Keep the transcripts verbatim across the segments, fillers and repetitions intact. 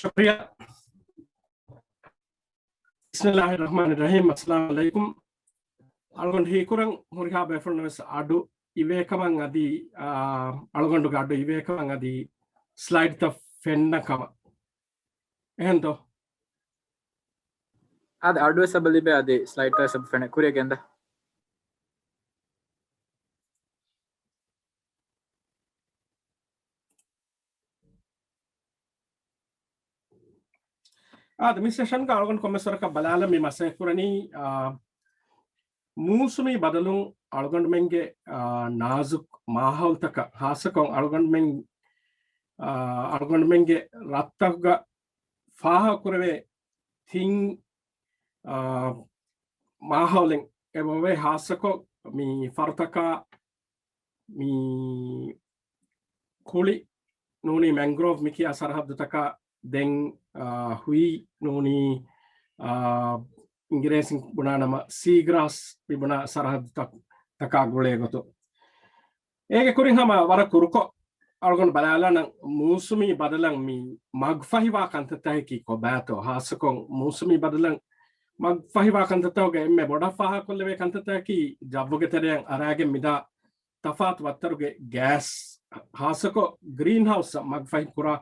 ޝުކްރިޔާ. ބިސްމިއްލާހި ރަޙްމާނި ރަޙީމް. އައްސަލާމު ޢަލައިކުމް. އަޅުގަނޑު ހީކުރަން ހުރިހާ ބޭފުޅުން ވެސް އަޑު އިވޭ ކަމަށް އަދި، އާ، އަޅުގަނޑުގެ އަޑު އިވޭ ކަމަށް އަދި ސްލައިޑްތައް ފެންނަ ކަމަށް. އެހެންތޯ؟ އާދެ، އަޑުވެސް އެބަ ލިބޭ، އަދި ސްލައިޑްތައް ވެސް އެބަ ފެނޭ. ކުރިއަށް ގެންދާ. އާދެ، މި ސެޝަންގަ އަޅުގަނޑު ކޮންމެސް ވަރަކަށް ބަލާލަން މި މަސައްކަތް ކުރަނީ، އާ، މޫސުމީ ބަދަލުން އަޅުގަނޑުމެންގެ، އާ، ނާޒުކު މާހައުލްތަކަށް، ހާއްސަކޮށް އަޅުގަނޑުމެން، އާ، އަޅުގަނޑުމެންގެ ރަށްތަކުގަ ފާހަގަކުރެވޭ ތިން، އާ، މާހައުލެއް އެބައޮވޭ، ހާއްސަކޮށް މި ފަރުތަކާ މި ކުޅި ނޫނީ މެންގްރޯވް މިކިޔާ ސަރަހައްދުތަކާ ދެން، އާ، ހުއި ނޫނީ، އާ، އިނގިރޭސިން ބުނާނަމަ ސީގްރާސް މިބުނާ ސަރަހައްދުތަކާ ގުޅޭ ގޮތުން. އޭގެ ކުރިން ހަމަ ވަރަށް ކުރުކޮށް އަޅުގަނޑު ބަލާލާނަން މޫސުމީ ބަދަލަށް މި މަގުފަހިވާ ކަންތައްތަކަކީ ކޮބާތޯ؟ ހާއްސަކޮށް މޫސުމީ ބަދަލަށް މަގުފަހިވާ ކަންތައްތަކުގަ އެންމެ ބޮޑަށް ފާހަގަކޮށްލެވޭ ކަންތައްތަކަކީ ޖައްވުގެ ތެރެއަށް އަރާގެން މިދާ ތަފާތު ވައްތަރުގެ ގޭސް، ހާއްސަކޮށް ގްރީންހައުސްއަށް މަގުފަހި ކުރާ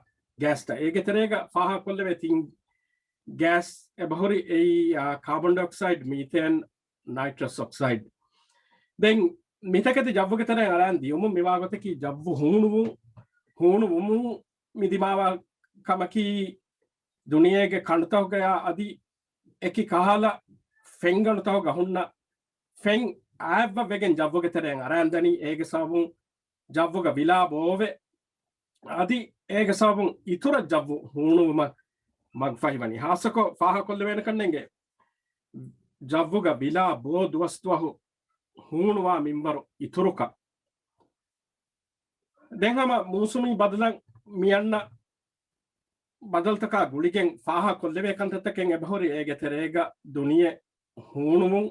ގޭސްތައް. އޭގެ ތެރޭގަ ފާހަގަކޮށްލެވޭ ތިން ގޭސް އެބަހުރި އެއީ، އާ، ކާބޮން ޑައިއޮކްސައިޑް، މީތޭން، ނައިޓްރަސް އޮކްސައިޑް. ދެން މިތަކެތި ޖައްވުގެ ތެރެއަށް އަރާން ދިޔުމުން މިވާ ގޮތަކީ ޖައްވު ހޫނުވުން، ހޫނުވުމުން މި ދިމާވާ ކަމަކީ ދުނިޔޭގެ ކަނޑުތަކުގަޔާ އަދި އެކި ކަހަލަ ފެންގަނޑުތަކުގަ ހުންނަ ފެން އާއްވަ ވެގެން ޖައްވުގެ ތެރެއަށް އަރާން ދަނީ. އޭގެ ސަބަބުން ޖައްވުގަ ވިލާ ބޯވެ، އަދި އޭގެ ސަބަބުން އިތުރަށް ޖައްވު ހޫނުވުމަށް މަގުފަހިވަނީ. ހާއްސަކޮށް ފާހަގަކޮށްލެވޭނެކަންނޭނގެ ޖައްވުގަ ވިލާ ބޯ ދުވަސްދުވަހު ހޫނުވާ މިންވަރު އިތުރުކަން. ދެން ހަމަ މޫސުމީ ބަދަލަށް މިއަންނަ ބަދަލުތަކާ ގުޅިގެން ފާހަގަކޮށްލެވޭ ކަންތައްތަކެއް އެބަހުރި. އޭގެ ތެރޭގަ ދުނިޔެ ހޫނުވުން،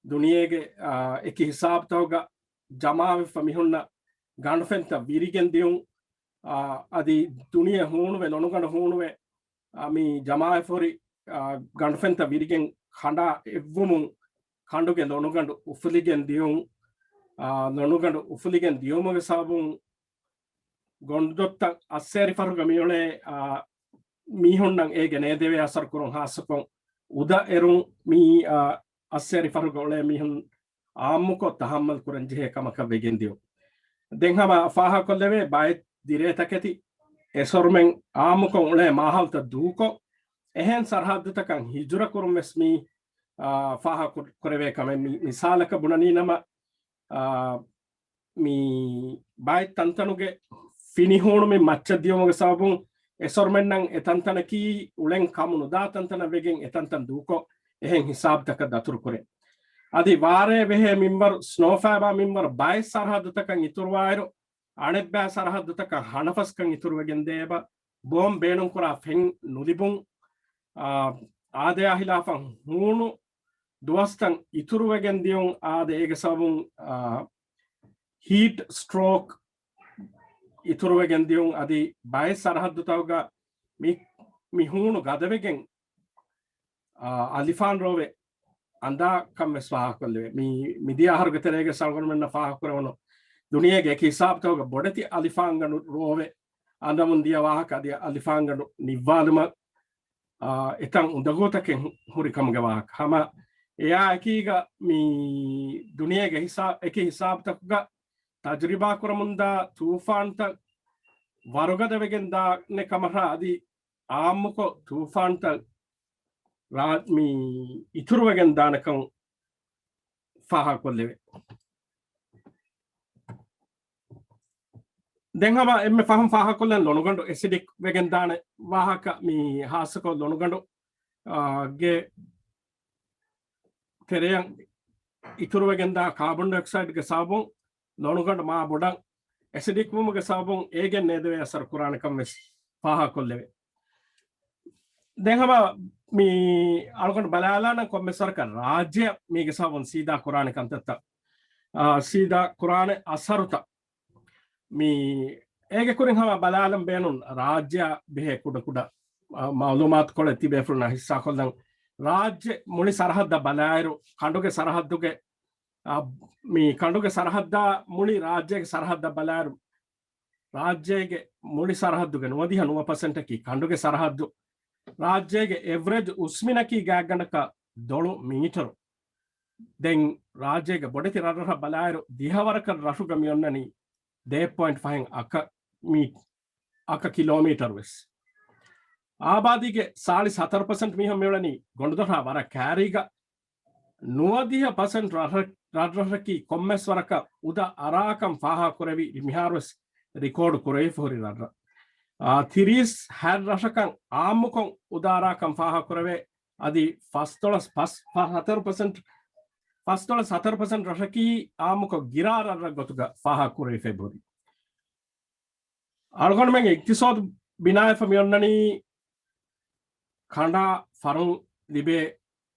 ދުނިޔޭގެ، އާ، އެކި ހިސާބުތަކުގަ ޖަމާވެފަ މިހުންނަ ގަނޑުފެންތައް ވިރިގެން ދިޔުން، އާ، އަދި ދުނިޔެ ހޫނުވެ، ލޮނުގަނޑު ހޫނުވެ، އާ، މި ޖަމާވެފަހުރި، އާ، ގަނޑުފެންތައް ވިރިގެން ކަނޑާ އެއްވުމުން ކަނޑުގެ ލޮނުގަނޑު އުފުލިގެން ދިޔުން، އާ، ލޮނުގަނޑު އުފުލިގެން ދިޔުމުގެ ސަބަބުން ގޮނޑުދޮށްތައް އައްސޭރި ފަހުގަ މިއުޅޭ، އާ، މީހުންނަށް އޭގެ ނޭދެވޭ އަސަރު ކުރުން ހާއްސަކޮށް އުދަ އެރުން މި، އާ، އައްސޭރި ފަހުގަ އުޅޭ މީހުން އާއްމުކޮށް ތަހައްމަލް ކުރަން ޖެހޭ ކަމަކަށް ވެގެން ދިޔުން. ދެން ހަމަ ފާހަގަކޮށްލެވޭ ބައެއް ދިރޭތަކެތި އެސޮރުމެން އާއްމުކޮށް އުޅޭ މާހައުލުތައް ދޫކޮށް، އެހެން ސަރަހައްދުތަކަށް ހިޖުރަ ކުރުން ވެސް މި، އާ، ފާހަގަ ކުރެވޭ ކަމެއް. މި، މިސާލަކަށް ބުނަނީ ނަމަ، އާ، މި ބައެއް ތަންތަނުގެ ފިނިހޫނުމިން މައްޗަށް ދިޔުމުގެ ސަބަބުން އެސޮރުމެންނަށް އެ ތަންތަނަކީ އުޅެން ކަމު ނުދާ ތަންތަނަށް ވެގެން އެ ތަންތަން ދޫކޮށް އެހެން ހިސާބުތަކަށް ދަތުރުކުރޭ. އަދި ވާރޭ ބެހޭ މިންވަރު، ސްނޯފާ ބާ މިންވަރު ބައެއް ސަރަހައްދުތަކަށް އިތުރުވާއިރު، އަނެއްބައި ސަރަހައްދުތަކަށް ހަނަފަސްކަން އިތުރުވެގެން ދޭ އެބަ، ބޯން ބޭނުންކުރާ ފެން ނުލިބުން، އާ، އާދަޔާ ހިލާފަށް ހޫނު ދުވަސްތައް އިތުރުވެގެން ދިޔުން، އާދެ، އޭގެ ސަބަބުން، އާ، ހީޓް ސްޓްރޯކް އިތުރުވެގެން ދިޔުން. އަދި ބައެއް ސަރަހައްދުތަކުގަ މި، މި ހޫނު ގަދަވެގެން، އާ، އަލިފާން ރޯވެ އަނދާ ކަން ވެސް ފާހަގަކޮށްލެވޭ. މި، މިދިޔަ އަހަރުގެ ތެރޭގަ އަޅުގަނޑުމެންނަށް ފާހަގަކުރެވުނު ދުނިޔޭގެ އެކި ހިސާބުތަކުގަ ބޮޑެތި އަލިފާންގަނޑު ރޯވެ އަނދަމުން ދިޔަ ވާހަކަ އަދި އަލިފާންގަނޑު ނިއްވާލުމަށް، އާ، އެތައް އުނދަގޫތަކެއް ހު-، ހުރި ކަމުގެ ވާހަކަ. ހަމަ އެއާ އެކީގަ މި ދުނިޔޭގެ ހިސާ-، އެކި ހިސާބުތަކުގަ ތަޖުރިބާ ކުރަމުންދާ ތޫފާންތައް ވަރުގަދަވެގެން ދާނެ ކަމަށާ އަދި އާއްމުކޮށް ތޫފާންތައް ރާ-، މި އިތުރުވެގެން ދާނެކަން ފާހަގަކޮށްލެވޭ. ދެން ހަމަ އެންމެ ފަހުން ފާހަގަކޮށްލަން ލޮނުގަނޑު އެސިޑިކް ވެގެން ދާނެ ވާހަކަ މި ހާއްސަކޮށް ލޮނުގަނޑު، އާ، ގެ ތެރެއަށް އިތުރުވެގެންދާ ކާބޮން ޑައިއޮކްސައިޑްގެ ސަބަބުން ލޮނުގަނޑު މާ ބޮޑަށް އެސިޑިކް ވުމުގެ ސަބަބުން އޭގެން ނޭދެވޭ އަސަރު ކުރާނެކަން ވެސް ފާހަގަކޮށްލެވޭ. ދެން ހަމަ މި އަޅުގަނޑު ބަލާލާނަން ކޮންމެސް ވަރަކަށް ރާއްޖެ މީގެ ސަބަބުން ސީދާ ކުރާނެ ކަންތައްތައް، އާ، ސީދާ ކުރާނެ އަސަރުތައް. މި އޭގެ ކުރިން ހަމަ ބަލާލަން ބޭނުން ރާއްޖެއާ ބެހޭ ކުޑަކުޑަ މައުލޫމާތުކޮޅެއް ތިބޭފުޅުންނާ ހިއްސާކޮށްލަން. ރާއްޖެ މުޅި ސަރަހައްދަށް ބަލާއިރު، ކަނޑުގެ ސަރަހައްދުގެ، އާ، މި ކަނޑުގެ ސަރަހައްދާ މުޅި ރާއްޖޭގެ ސަރަހައްދަށް ބަލާއިރު، ރާއްޖޭގެ މުޅި ސަރަހައްދުގެ ނުވަދިހަ ނުވަ ޕަސެންޓަކީ ކަނޑުގެ ސަރަހައްދު. ރާއްޖޭގެ އެވްރެޖް އުސްމިނަކީ ގާތްގަނޑަކަށް ދޮޅު މީޓަރު. ދެން ރާއްޖޭގެ ބޮޑެތި ރަށްރަށަށް ބަލާއިރު، ދިހަވަރަކަށް ރަށުގަ މިއޮންނަނީ ދޭއް ޕޮއިންޓް ފަހެއް އަކަ މީ-، އަކަ ކިލޯމީޓަރު ވެސް. އާބާދީގެ ސާޅީސް ހަތަރު ޕަސެންޓް މީހުން މިއުޅެނީ ގޮނޑުދޮށާ ވަރަށް ކައިރީގަ. ނުވަދިހަ ޕަސެންޓް ރަށްރަށަކީ ކޮންމެސް ވަރަކަށް އުދަ އަރާކަން ފާހަގަކުރެވި، މިހާރުވެސް ރިކޯޑު ކުރެވިފަ ހުރި ރަށްރަށް. އާ، ތިރީސް ހަތް ރަށަކަށް އާއްމުކޮށް އުދަ އަރާކަން ފާހަގަކުރެވޭ، އަދި ފަސްދޮޅަސް ޕަސް-، ފަ-، ހަތަރު ޕަސެންޓް، ފަސްދޮޅަސް ހަތަރު ޕަސެންޓް ރަށަކީ އާއްމުކޮށް ގިރާ ރަށްރަށް ގޮތުގަ ފާހަގަކުރެވިފައި ހުރި. އަޅުގަނޑުމެންގެ އިޤްތިޞާދު ބިނާވެފަ މިއޮންނަނީ ކަނޑާ ފަރުން ލިބޭ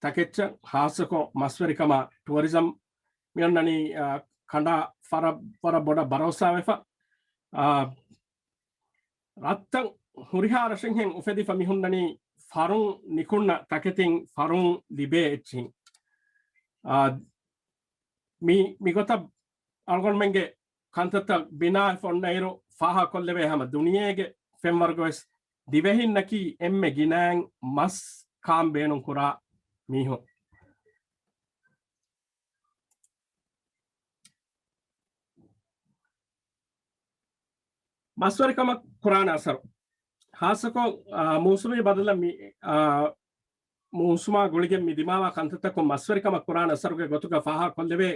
ތަކެއްޗަށް، ހާއްސަކޮށް މަސްވެރިކަމާ ޓުއަރިޒަމް މިއޮންނަނީ، އާ، ކަނޑާ ފަރަށް، ވަރަށް ބޮޑަށް ބަރޯސާވެފަ. އާ، ރަށްތައް ހުރިހާ ރަށެއްހެން އުފެދިފަ މިހުންނަނީ ފަރުން ނިކުންނަ ތަކެތިން ފަރުން ލިބޭ އެއްޗިހިން. އާ، މި-، މިގޮތަށް އަޅުގަނޑުމެންގެ ކަންތައްތައް ބިނާވެފަ އޮންނައިރު ފާހަގަކޮށްލެވޭ ހަމަ ދުނިޔޭގެ ފެންވަރުގަވެސް ދިވެހިންނަކީ އެންމެ ގިނައިން މަސް ކާން ބޭނުން ކުރާ މީހުން. މަސްވެރިކަމަށް ކުރާނެ އަސަރު. ހާއްސަކޮށް، އާ، މޫސުމީ ބަދަލަށް މި-، އާ، މޫސުމާ ގުޅިގެން މި ދިމާވާ ކަންތައްތަކުން މަސްވެރިކަމަށް ކުރާނެ އަސަރުގެ ގޮތުގަ ފާހަގަކޮށްލެވޭ،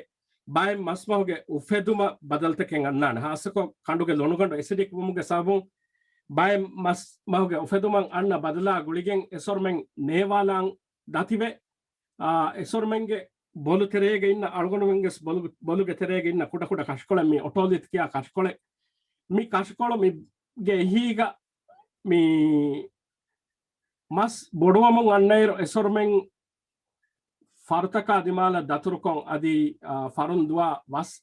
ބައެއް މަސްމަހުގެ އުފެދުމަށް ބަދަލުތަކެއް އަންނާނެ. ހާއްސަކޮށް ކަނޑުގެ ލޮނުގަނޑު އެސިޑިކް ވުމުގެ ސަބަބުން ބައެއް މަސްމަހުގެ އުފެދުމަށް އަންނަ ބަދަލާ ގުޅިގެން އެސޮރުމެން ނޭވާލާން ދަތިވެ، އާ، އެސޮރުމެންގެ ބޮލު ތެރޭގަ އިންނަ އަޅުގަނޑުމެންގެ ބޮލު، ބޮލުގެ ތެރޭގަ އިންނަ ކުޑަކުޑަ ކަށިކޮޅެއް، މި އޮޓޯލިތް ކިޔާ ކަށިކޮޅެއް. މި ކަށިކޮޅު މިގެ އެހީގަ މި މަސް ބޮޑުވަމުން އަންނައިރު އެސޮރުމެން ފަރުތަކާ ދިމާލަށް ދަތުރުކޮށް އަދި، އާ، ފަރުން ދުވާ ވަސް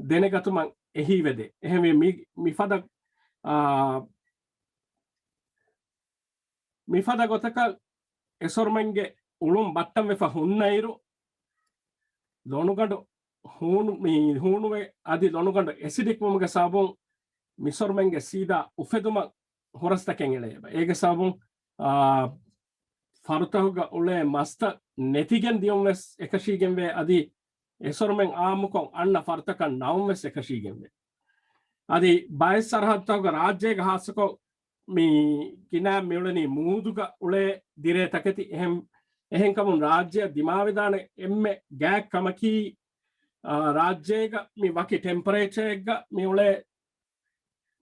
ދެނެގަތުމަށް އެހީވެދޭ. އެހެންވެ މި-، މިފަދަ، އާ، މިފަދަ ގޮތަކަށް އެސޮރުމެންގެ އުޅުން ބައްޓަންވެފަ ހުންނައިރު، ލޮނުގަނޑު ހޫނު-، މި ހޫނުވެ އަދި ލޮނުގަނޑު އެސިޑިކް ވުމުގެ ސަބަބުން މިސޮރުމެންގެ ސީދާ އުފެދުމަށް ހުރަސްތަކެއް އެޅެއެވެ. އޭގެ ސަބަބުން، އާ، ފަރުތަކުގަ އުޅޭ މަސްތައް ނެތިގެން ދިޔުން ވެސް އެކަށީގެންވޭ، އަދި އެސޮރުމެން އާއްމުކޮށް އަންނަ ފަރުތަކަށް ނައުން ވެސް އެކަށީގެންވޭ. އަދި ބައެއް ސަރަހައްދުތަކުގަ ރާއްޖޭގަ ހާއްސަކޮށް މި ގިނަ މިއުޅެނީ މޫދުގަ އުޅޭ ދިރޭ ތަކެތި. އެހެން، އެހެންކަމުން ރާއްޖެއަށް ދިމާވެދާނެ އެންމެ ގާތް ކަމަކީ، އާ، ރާއްޖޭގަ މި ވަކި ޓެމްޕަރޭޗަރެއްގަ މި އުޅޭ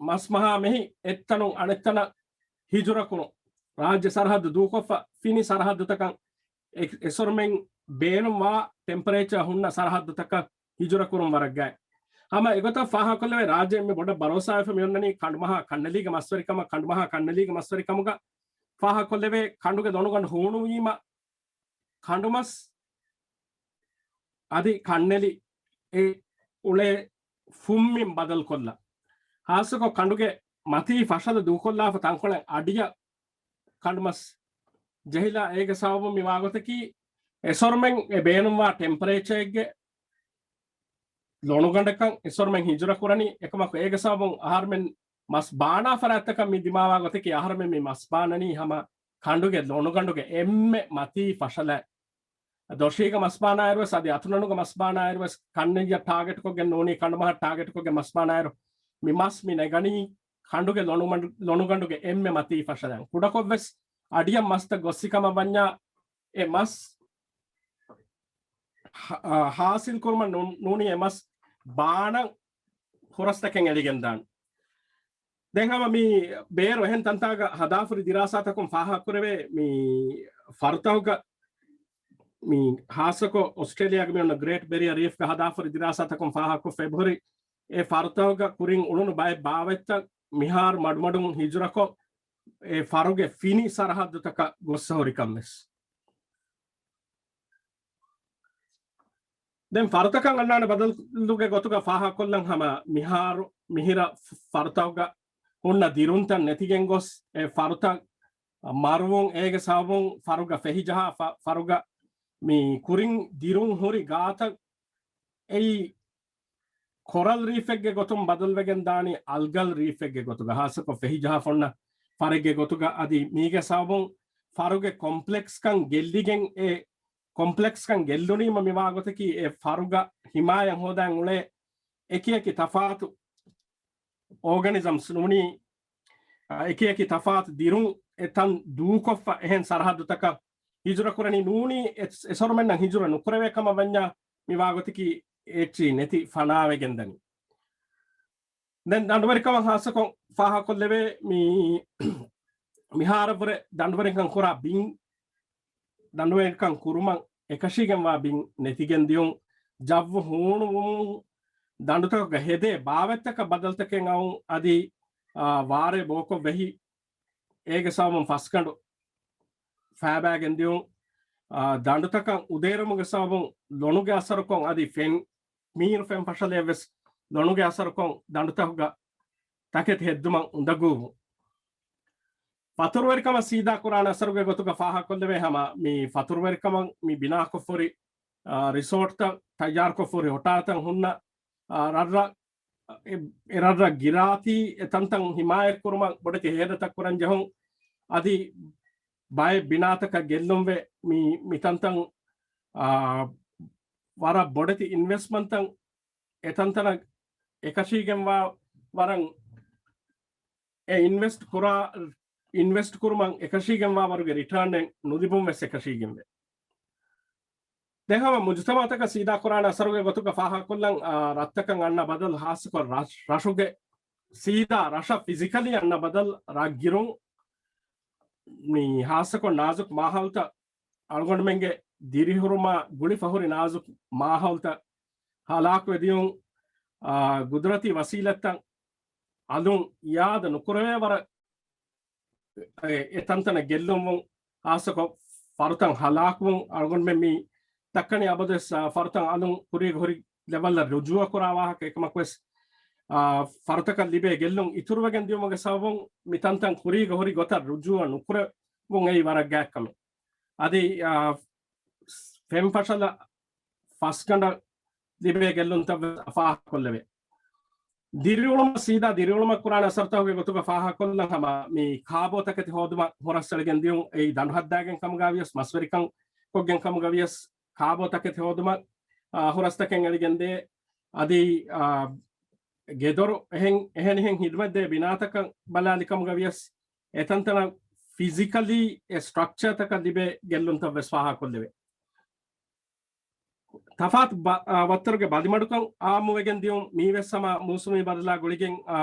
މަސްމަހާ މެހި އެއްތަނުން އަނެއްތަނަށް ހިޖުރަކުރުން. ރާއްޖެ ސަރަހައްދު ދޫކޮށްފަ ފިނި ސަރަހައްދުތަކަށް އެ-، އެސޮރުމެން ބޭނުންވާ ޓެމްޕަރޭޗަރ ހުންނަ ސަރަހައްދުތަކަށް ހިޖުރަކުރުން ވަރަށް ގާތް. ހަމަ އެގޮތަށް ފާހަގަކޮށްލެވޭ، ރާއްޖެ އެންމެ ބޮޑަށް ބަރޯސާވެފަ މިއޮންނަނީ ކަނޑުމަހާ ކަންނެލީގެ މަސްވެރިކަމަށް، ކަނޑުމަހާ ކަންނެލީގެ މަސްވެރިކަމުގަ ފާހަގަކޮށްލެވޭ، ކަނޑުގެ ލޮނުގަނޑު ހޫނުވީމަ، ކަނޑުމަސް އަދި ކަންނެލި އެ އުޅޭ ފުންމިން ބަދަލުކޮށްލަ، ހާއްސަކޮށް ކަނޑުގެ މަތީ ފަށަލަ ދޫކޮށްލާފަ ތަންކޮޅެއް އަޑިއަށް ކަނޑުމަސް ޖެހިލާ، އޭގެ ސަބަބުން މި ވާގޮތަކީ އެސޮރުމެން އެ ބޭނުންވާ ޓެމްޕަރޭޗަރެއްގެ ލޮނުގަނޑަކަށް އެސޮރުމެން ހިޖުރަ ކުރަނީ. އެކަމަކު އޭގެ ސަބަބުން އަހަރުމެން މަސް ބާނާ ފަރާތްތަކަށް މި ދިމާވާ ގޮތަކީ އަހަރުމެން މި މަސް ބާނަނީ ހަމަ ކަނޑުގެ ލޮނުގަނޑުގެ އެންމެ މަތީ ފަށަލަ. ދޮށީގަ މަސްބާނާއިރުވެސް އަދި އަތުނަނުގަ މަސްބާނާއިރުވެސް ކަންނެއްޔަށް ޓާގެޓްކޮށްގެން ނޫނީ ކަނޑުމަހަށް ޓާގެޓްކޮށްގެން މަސްބާނާއިރު މި މަސް މި ނެގަނީ ކަނޑުގެ ލޮނުމަނޑު-، ލޮނުގަނޑުގެ އެންމެ މަތީ ފަށަލަ. ކުޑަކޮށްވެސް އަޑިއަށް މަސްތައް ގޮއްސި ކަމަށް ވަންޏާ އެ މަސް ހާ-، ހާސިލް ކުރުމަށް ނޫ-، ނޫނީ އެ މަސް ބާނަން ހުރަސްތަކެއް އެޅިގެން ދާން. ދެން ހަމަ މި ބޭރު އެހެން ތަންތާގަ ހަދާފުރި ދިރާސާތަކުން ފާހަގަކުރެވޭ މި ފަރުތަކުގަ މި ހާއްސަކޮށް އޮސްޓްރޭލިޔާގެ މި އޮންނަ ގްރޭޓް ބެރިއަރ ރީފްގަ ހަދާފުރި ދިރާސާތަކުން ފާހަގަކޮށް ފެބްރުއަރީ އެ ފަރުތަކުގަ ކުރިން އުޅުނު ބައެއް ބާވަތްތައް މިހާރު މަޑުމަޑުން ހިޖުރަކޮށް އެ ފަރުގެ ފިނި ސަރަހައްދުތަކަށް ގޮއްސަ ހުރިކަން ވެސް. ދެން ފަރުތަކަށް އަންނާނެ ބަދަލުގެ ގޮތުގަ ފާހަގަކޮށްލަން ހަމަ މިހާރު މިހިރަ ފަރުތަކުގަ ހުންނަ ދިރުންތައް ނެތިގެން ގޮސް އެ ފަރުތައް މަރުވުން، އޭގެ ސަބަބުން ފަރުގަ ފެހިޖަހާ، ފަ-، ފަރުގަ މި ކުރިން ދިރުން ހުރި ގާތަށް އެއީ ކޮރަލް ރީފެއްގެ ގޮތުން ބަދަލުވެގެން ދާނީ އަލްގަލް ރީފެއްގެ ގޮތުގަ، ހާއްސަކޮށް ފެހިޖަހާފަ އޮންނަ ފަރެއްގެ ގޮތުގަ. އަދި މީގެ ސަބަބުން ފަރުގެ ކޮމްޕްލެކްސްކަން ގެއްލިގެން، އެ ކޮމްޕްލެކްސްކަން ގެއްލުނީމަ މިވާ ގޮތަކީ އެ ފަރުގަ ހިމާޔަތް ހޯދަން އުޅޭ އެކިއެކި ތަފާތު އޯގަނިޒަމްސް ނޫނީ، އަ، އެކިއެކި ތަފާތު ދިރުން އެ ތަން ދޫކޮށްފަ އެހެން ސަރަހައްދުތަކަށް ހިޖުރަ ކުރަނީ. ނޫނީ އެ-، އެސޮރުމެންނަށް ހިޖުރަ ނުކުރެވޭ ކަމަށް ވަންޏާ މިވާ ގޮތަކީ އެއްޗިހި ނެތި ފަނާވެގެން ދަނީ. ދެން ދަނޑުވެރިކަމަށް ހާއްސަކޮށް ފާހަގަކޮށްލެވޭ މި-، މިހާރަށްވުރެ ދަނޑުވެރިކަން ކުރާ ބިން، ދަނޑުވެރިކަން ކުރުމަށް އެކަށީގެންވާ ބިން ނެތިގެން ދިޔުން، ޖައްވު ހޫނުވުމުން ދަނޑުތަކުގަ ހެދޭ ބާވަތްތަކަށް ބަދަލުތަކެއް އައުން، އަދި، އާ، ވާރޭ ބޯކޮށް ވެހި، އޭގެ ސަބަބުން ފަސްގަނޑު ފައިބައިގެން ދިޔުން، އާ، ދަނޑުތަކަށް އުދޭރުމުގެ ސަބަބުން ލޮނުގެ އަސަރުކޮށް އަދި ފެން، މީރު ފެން ފަށަލައެއްވެސް ލޮނުގެ އަސަރުކޮށް ދަނޑުތަކުގަ ތަކެތި ހެއްދުމަށް އުނދަގޫވުން. ފަތުރުވެރިކަމަށް ސީދާ ކުރާނެ އަސަރުގެ ގޮތުގަ ފާހަގަކޮށްލެވޭ ހަމަ މި ފަތުރުވެރިކަމަށް މި ބިނާކޮށްފަހުރި، އާ، ރިސޯޓްތައް ތައްޔާރުކޮށްފަހުރި ހޮޓާތައް ހުންނަ، އާ، ރަށްރަށް، އެ، އެ ރަށްރަށް ގިރާތީ އެ ތަންތަން ހިމާޔަތްކުރުމަށް ބޮޑެތި ހޭދަތައް ކުރަން ޖެހުން. އަދި ބައެއް ބިނާތަކަށް ގެއްލުންވެ މި، މި ތަންތަން، އާ، ވަރަށް ބޮޑެތި އިންވެސްޓްމަންޓްތައް އެ ތަންތަނަށް އެކަށީގެންވާ ވަރަށް އެ އިންވެސްޓް ކުރާ، އިންވެސްޓް ކުރުމަށް އެކަށީގެންވާ ވަރުގެ ރިޓާނެއް ނުލިބުން ވެސް އެކަށީގެންވޭ. ދެން ހަމަ މުޖުތަމައުތަކަށް ސީދާ ކުރާނެ އަސަރުގެ ގޮތުގަ ފާހަގަކޮށްލަން، އާ، ރަށްތަކަށް އަންނަ ބަދަލު ހާއްސަކޮށް ރަށް-، ރަށުގެ ސީދާ ރަށަށް ފިޒިކަލީ އަންނަ ބަދަލު ރަށްގިރުން މި ހާއްސަކޮށް ނާޒުކު މާހައުލުތައް އަޅުގަނޑުމެންގެ ދިރިހުރުމާ ގުޅިފަ ހުރި ނާޒުކު މާހައުލުތައް ހަލާކުވެދިޔުން، އާ، ގުދުރަތީ ވަސީލަތްތައް އަލުން އިއާދަ ނުކުރެވޭ ވަރަށް އެ، އެ ތަންތަނަށް ގެއްލުންވުން، ހާއްސަކޮށް ފަރުތައް ހަލާކުވުން، އަޅުގަނޑުމެން މި ދައްކަނީ އަބަދުވެސް، އާ، ފަރުތައް އަލުން ކުރީގަ ހުރި ލެވަލްއަށް ރުޖޫއަ ކުރާ ވާހަކަ. އެކަމަކުވެސް، އާ، ފަރުތަކަށް ލިބޭ ގެއްލުން އިތުރުވެގެން ދިޔުމުގެ ސަބަބުން މި ތަންތަން ކުރީގަ ހުރި ގޮތަށް ރުޖޫއަ ނުކުރެވުން އެއީ ވަރަށް ގާތް ކަމެއް. އަދި، އާ، ފެން ފަށަލަ ފަސްގަނޑަށް ލިބޭ ގެއްލުންތައް ވެސް ފާހަގަކޮށްލެވޭ. ދިރިއުޅުމަށް ސީދާ ދިރިއުޅުމަށް ކުރާނެ އަސަރުތަކުގެ ގޮތުގަ ފާހަގަކޮށްލަން ހަމަ މި ކާބޯ ތަކެތި ހޯދުމަށް ހުރަސްއެޅިގެން ދިޔުން، އެއީ ދަނޑު ހައްދާގެން ކަމުގަ ވިޔަސް، މަސްވެރިކަން ކޮށްގެން ކަމުގަ ވިޔަސް، ކާބޯ ތަކެތި ހޯދުމަށް، އާ، ހުރަސްތަކެއް އެޅިގެންދޭ. އަދި، އާ، ގެދޮރު އެހެން، އެހެނިހެން ހިދުމަތްދޭ ބިނާތަކަށް ބަލާލި ކަމުގަ ވިޔަސް، އެތަންތަނަށް ފިޒިކަލީ އެ ސްޓްރަކްޗާތަކަށް ލިބޭ ގެއްލުންތައް ވެސް ފާހަގަކޮށްލެވޭ. ތަފާތު ބަ-، އާ، ވައްތަރުގެ ބަލިމަޑުކަން އާއްމުވެގެން ދިޔުން، މީވެސް ހަމަ މޫސުމީ ބަދަލާ ގުޅިގެން، އާ،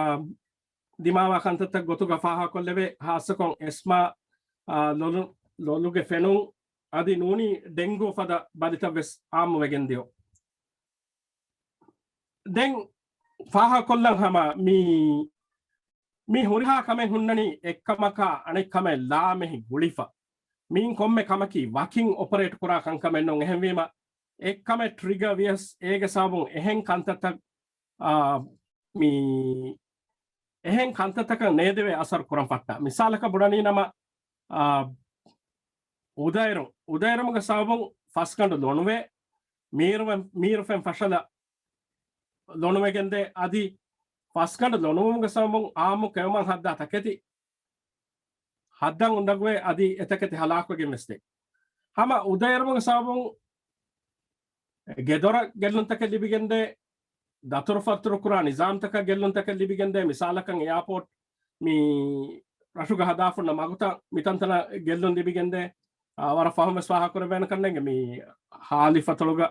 ދިމާވާ ކަންތައްތައް ގޮތުގަ ފާހަގަކޮށްލެވޭ، ހާއްސަކޮށް އެސްމާ، އާ، ލޮލު-، ލޮލުގެ ފެނުން، އަދި ނޫނީ ޑެންގޫ ފަދަ ބަލިތައް ވެސް އާއްމުވެގެން ދިޔުން. ދެން ފާހަގަކޮށްލަން ހަމަ މި، މި ހުރިހާ ކަމެއް ހުންނަނީ އެއްކަމަކާ އަނެއްކަމެއް ލާމެހި ގުޅިފަ. މިއިން ކޮންމެ ކަމަކީ ވަކިން އޮޕަރޭޓް ކުރާ ކަންކަމެއް ނޫން. އެހެންވީމަ އެއްކަމެއް ޓްރިގަ ވިޔަސް އޭގެ ސަބަބުން އެހެން ކަންތައްތައް، އާ، މި އެހެން ކަންތައްތަކަށް ނޭދެވޭ އަސަރު ކުރަން ފައްޓާ. މިސާލަކަށް ބުނަނީ ނަމަ، އާ، އުދައެރު-، އުދައެރުމުގެ ސަބަބުން ފަސްގަނޑު ލޮނުވޭ، މީރު-، މީރުފެން ފަށަލަ ލޮނުވެގެންދޭ. އަދި ފަސްގަނޑު ލޮނުވުމުގެ ސަބަބުން އާއްމު ކެއުމަށް ހައްދާ ތަކެތި ހައްދަން އުނދަގުވޭ، އަދި އެތަކެތި ހަލާކުވެގެން ވެސް ދޭ. ހަމަ އުދައެރުމުގެ ސަބަބުން ގެދޮރަށް ގެއްލުންތަކެއް ލިބިގެންދޭ، ދަތުރުފަތުރު ކުރާ ނިޒާމްތަކަށް ގެއްލުންތަކެއް ލިބިގެންދޭ. މިސާލަކަށް އެއާޕޯޓް މި ރަށުގަ ހަދާފަ ހުންނަ މަގުތައް މިތަންތަނަށް ގެއްލުން ލިބިގެންދޭ. އާ، ވަރަށް ފަހުން ވެސް ފާހަގަކުރެވޭނެ ކަންނޭނގެ މި ހާލިފަތޮޅުގަ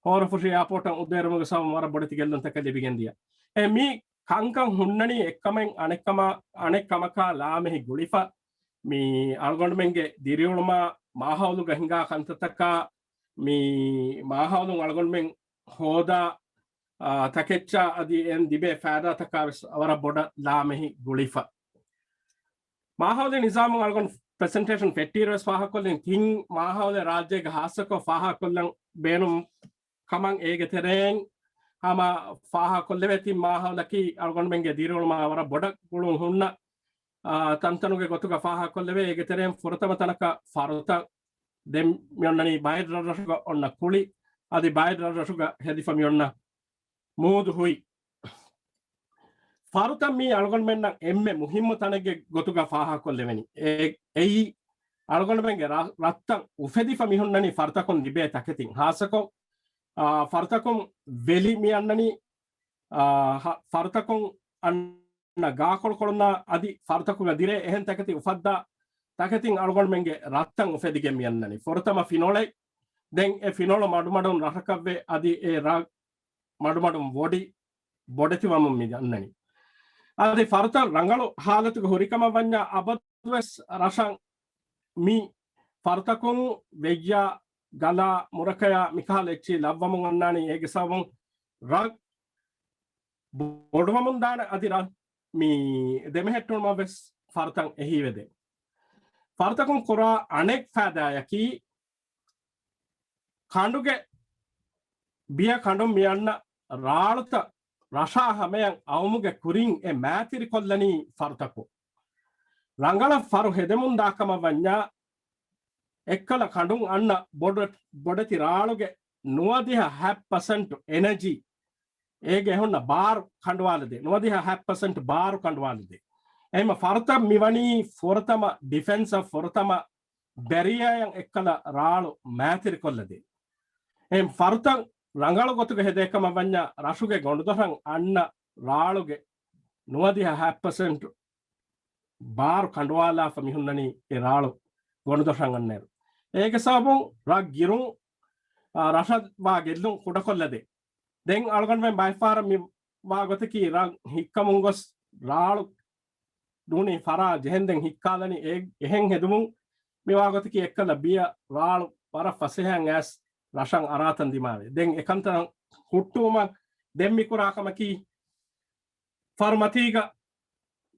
ހޯރަފުށި އެއާޕޯޓަށް އުއްދައެރުމުގެ ސަބަބުން ވަރަށް ބޮޑެތި ގެއްލުންތަކެއް ލިބިގެން ދިޔަ. އެ މި ކަންކަން ހުންނަނީ އެއްކަމެއް އަނެއްކަމާ، އަނެއްކަމަކާ ލާމެހި ގުޅިފަ، މި އަޅުގަނޑުމެންގެ ދިރިއުޅުމާ މާހައުލުގަ ހިނގާ ކަންތައްތަކާ، މި މާހައުލުން އަޅުގަނޑުމެން ހޯދާ، އާ، ތަކެއްޗާ އަދި އެން ލިބޭ ފައިދާތަކާ ވެސް ވަރަށް ބޮޑަށް ލާމެހި ގުޅިފަ. މާހައުލީ ނިޒާމު އަޅުގަނޑު ޕްރެޒެންޓޭޝަން ފެއްޓީރު ވެސް ފާހަގަކޮށްލިން، ތިން މާހައުލެއް ރާއްޖޭގަ ހާއްސަކޮށް ފާހަގަކޮށްލަން ބޭނުން ކަމަށް އޭގެ ތެރެއިން ހަމަ ފާހަގަކޮށްލެވޭ. ތިން މާހައުލަކީ އަޅުގަނޑުމެންގެ ދިރިއުޅުމާ ވަރަށް ބޮޑަށް ގުޅުން ހުންނަ ތަންތަނުގެ ގޮތުގަ ފާހަގަކޮށްލެވޭ. އޭގެ ތެރެއިން ފުރަތަމަ ތަނަކަށް ފަރުތައް ދެން މިއޮންނަނީ ބައެއް ރަށްރަށުގަ އޮންނަ ކުޅި، އަދި ބައެއް ރަށްރަށުގަ ހެދިފަ މިއޮންނަ މޫދު ހުއި. ފަރުތައް މީ އަޅުގަނޑުމެންނަށް އެންމެ މުހިއްމު ތަނެއްގެ ގޮތުގަ ފާހަގަކޮށްލެވެނީ. އެ-، އެއީ އަޅުގަނޑުމެންގެ ރަ-، ރަށްތައް އުފެދިފަ މިހުންނަނީ ފަރުތަކުން ލިބޭ ތަކެތިން. ހާއްސަކޮށް، އާ، ފަރުތަކުން ވެލި މި އަންނަނީ، އާ، ހަ-، ފަރުތަކުން އަންނަ ގާކޮޅުކޮޅުންނާ އަދި ފަރުތަކުގަ ދިރޭ އެހެން ތަކެތި އުފައްދާ ތަކެތިން އަޅުގަނޑުމެންގެ ރަށްތައް އުފެދިގެން މި އަންނަނީ. ފުރަތަމަ ފިނޮޅެއް، ދެން އެ ފިނޮޅު މަޑުމަޑުން ރަށަކަށްވެ، އަދި އެ ރަށް މަޑުމަޑުން ވޮޑި ބޮޑެތިވަމުން މި އަންނަނީ. އަދި ފަރުތައް ރަނގަޅު ހާލަތުގަ ހުރިކަމަށް ވަންޏާ އަބަދުވެސް ރަށަށް މި ފަރުތަކުން ވެއްޔާ، ގަލާ، މުރަކަޔާ މިކަހަލަ އެއްޗިހި ލައްވަމުން އަންނާނީ. އޭގެ ސަބަބުން ރަށް ބޮޑުވަމުން ދާނެ އަދި ރަށް މި ދެމެހެއްޓުނުމަށް ވެސް ފަރުތައް އެހީވެދޭ. ފަރުތަކުން ކުރާ އަނެއް ފައިދާއަކީ ކަނޑުގެ ބިޔަ ކަނޑުން މިއަންނަ ރާޅުތައް ރަށާ ހަމަޔަށް އައުމުގެ ކުރިން އެ މައިތިރިކޮށްލަނީ ފަރުތަކުން. ރަނގަޅަށް ފަރު ހެދެމުން ދާކަމަށް ވަންޏާ، އެއްކަލަ ކަނޑުން އަންނަ ބޮޑެ-، ބޮޑެތި ރާޅުގެ ނުވަދިހަ ހަ ޕަސެންޓް އެނަޖީ އޭގެ އެހުންނަ ބާރު ކަނޑުވާލެދޭ. ނުވަދިހަ ހަ ޕަސެންޓް ބާރު ކަނޑުވާލެދޭ. އެހެންމަ ފަރުތައް މިވަނީ ފުރަތަމަ ޑިފެންސަށް، ފުރަތަމަ ބެރިއާއަށް އެއްކަލަ ރާޅު މައިތިރިކޮށްލަދޭ. އެހެން ފަރުތައް ރަނގަޅު ގޮތުގަ ހެދޭކަމަށް ވަންޏާ ރަށުގެ ގޮނޑުދޮށަށް އަންނަ ރާޅުގެ ނުވަދިހަ ހަ ޕަސެންޓް ބާރު ކަނޑުވާލާފަ މިހުންނަނީ އެ ރާޅު ގޮނޑުދޮށަށް އަންނައިރު. އޭގެ ސަބަބުން ރަށް ގިރުން، އާ، ރަށަށް ވާ ގެއްލުން ކުޑަކޮށްލަދޭ. ދެން އަޅުގަނޑުމެން ބައެއްފަހަރަށް މި ވާ ގޮތަކީ ރަށް ހިއްކަމުން ގޮސް ރާޅު ނޫނީ ފަރާ ޖެހެންދެން ހިއްކާލަނީ އެ-، އެހެން ހެދުމުން މި ވާ ގޮތަކީ އެއްކަލަ ބިޔަ ރާޅު ވަރަށް ފަސޭހައިން އައިސް ރަށަށް އަރާތަން ދިމާވޭ. ދެން އެކަންތައް ހުއްޓުވުމަށް ދެން މި ކުރާ ކަމަކީ ފަރުމަތީގަ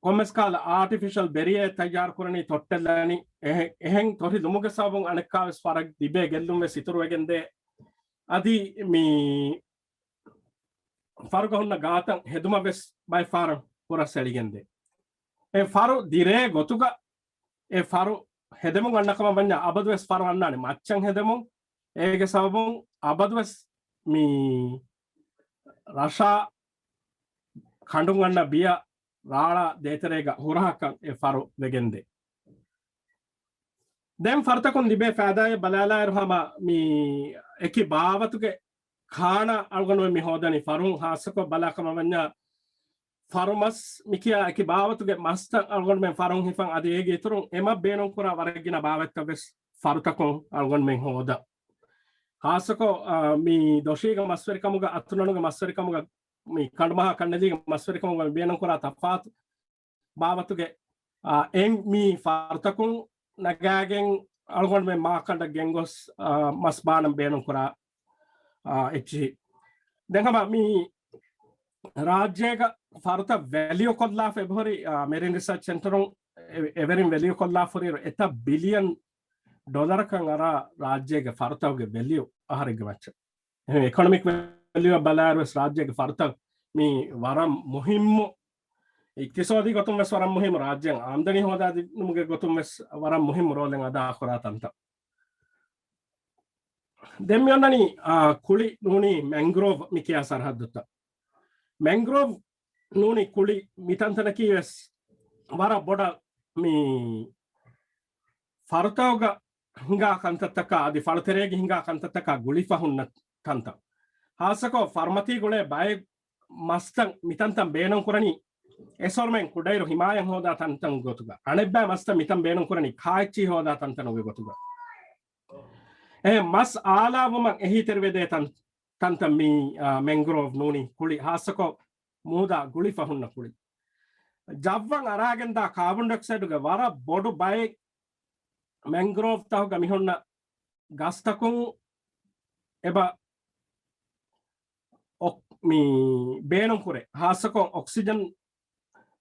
ކޮންމެސް ކާލަ އާޓިފިޝަލް ބެރިއާ ތައްޔާރު ކުރަނީ ތޮއްޓެއްލަނީ. އެހެ-، އެހެން ތޮށި ލުމުގެ ސަބަބުން އަނެއްކާވެސް ފަރަށް ލިބޭ ގެއްލުން ވެސް އިތުރުވެގެންދޭ. އަދި މި ފަރުގަ ހުންނަ ގާތައް ހެދުމަށް ވެސް ބައެއް ފަހަރަށް ހުރަސް އެޅިގެންދޭ. އެ ފަރު ދިރޭ ގޮތުގަ އެ ފަރު ހެދެމުން އަންނަ ކަމަށް ވަންޏާ އަބަދުވެސް ފަރު އަންނާނެ މައްޗަށް ހެދެމުން. އޭގެ ސަބަބުން އަބަދުވެސް މި ރަށާ ކަނޑުން އަންނަ ބިޔަ ރާޅާ ދޭތެރޭގަ ހުރަހަކަށް އެ ފަރު ވެގެންދޭ. ދެން ފަރުތަކުން ލިބޭ ފައިދާއެއް ބަލާލާއިރު ހަމަ މި އެކި ބާވަތުގެ ކާނާ އަޅުގަނޑުމެން މި ހޯދަނީ ފަރުން ހާއްސަކޮށް ބަލާ ކަމަށް ވަންޏާ ފަރުމަސް މިކިޔާ އެކި ބާވަތުގެ މަސްތައް އަޅުގަނޑުމެން ފަރުން ހިފަން އަދި އޭގެ އިތުރުން އެމަށް ބޭނުންކުރާ ވަރަށް ގިނަ ބާވަތްތައް ވެސް ފަރުތަކުން އަޅުގަނޑުމެން ހޯދަން. ހާއްސަކޮށް، އާ، މި ދޮށީގެ މަސްވެރިކަމުގަ އަތުނަނުގެ މަސްވެރިކަމުގަ މި ކަނޑުމަހާ ކަންނެލީގެ މަސްވެރިކަމުގަ މި ބޭނުންކުރާ ތަފާތު ބާވަތުގެ، އާ، އެން މީ ފަރުތަކުން ނަގާގެން އަޅުގަނޑުމެން މާކަނޑަށް ގެންގޮސް، އާ، މަސް ބާނަން ބޭނުންކުރާ، އާ، އެއްޗިހި. ދެން ހަމަ މި ރާއްޖޭގަ ފަރުތައް ވެލިއު ކޮށްލާފަ އެބަހުރި، އާ، މެރިން ރިސާޗް ސެންޓަރުން އެ-، އެވެރިން ވެލިއު ކޮށްލާފަ ހުރިއިރު އެތައް ބިލިއަން ޑޮލަރަކަށް އަރާ ރާއްޖޭގެ ފަރުތަކުގެ ވެލިއު އަހަރެއްގެ މައްޗަށް. އެހެން އެކޮނޮމިކް ވެލިއުއަށް ބަލާއިރުވެސް ރާއްޖޭގެ ފަރުތައް މީ ވަރަށް މުހިއްމު، އިޤްތިޞާދީ ގޮތުން ވެސް ވަރަށް މުހިއްމު، ރާއްޖެއަށް އާމްދަނީ ހޯދާދިނުމުގެ ގޮތުން ވެސް ވަރަށް މުހިއްމު ރޯލެއް އަދާކުރާ ތަންތަން. ދެން މި އޮންނަނީ، އާ، ކުޅި ނޫނީ މެންގްރޯވް މި ކިޔާ ސަރަހައްދުތައް. މެންގްރޯވް ނޫނީ ކުޅި މި ތަންތަނަކީ ވެސް ވަރަށް ބޮޑަށް މި ފަރުތަކުގަ ހިނގާ ކަންތައްތަކާ އަދި ފަޅުތެރޭގަ ހިނގާ ކަންތައްތަކާ ގުޅިފަ ހުންނަ ތަންތަން. ހާއްސަކޮށް ފަރުމަތީ ގުޅޭ ބައެއް މަސްތައް މިތަންތަން ބޭނުން ކުރަނީ އެސޮރުމެން ކުޑައިރު ހިމާޔަތް ހޯދާ ތަންތަން ގޮތުގަ. އަނެއްބައި މަސްތައް މިތަން ބޭނުން ކުރަނީ ކާއެއްޗިހި ހޯދާ ތަންތަނުގެ ގޮތުގަ. އެ މަސް އާލާވުމަށް އެހީތެރިވެދޭ ތަން-، ތަންތަން މި، އާ، މެންގްރޯވް ނޫނީ ކުޅި، ހާއްސަކޮށް މޫދާ ގުޅިފަ ހުންނަ ކުޅި. ޖައްވަށް އަރާގެންދާ ކާބޮން ޑޮކްސައިޑުގެ ވަރަށް ބޮޑު ބައެއް މެންގްރޯވް ތަހުގަ މިހުންނަ ގަސްތަކުން އެބަ އޮ-، މި ބޭނުންކުރޭ. ހާއްސަކޮށް އޮކްސިޖަން،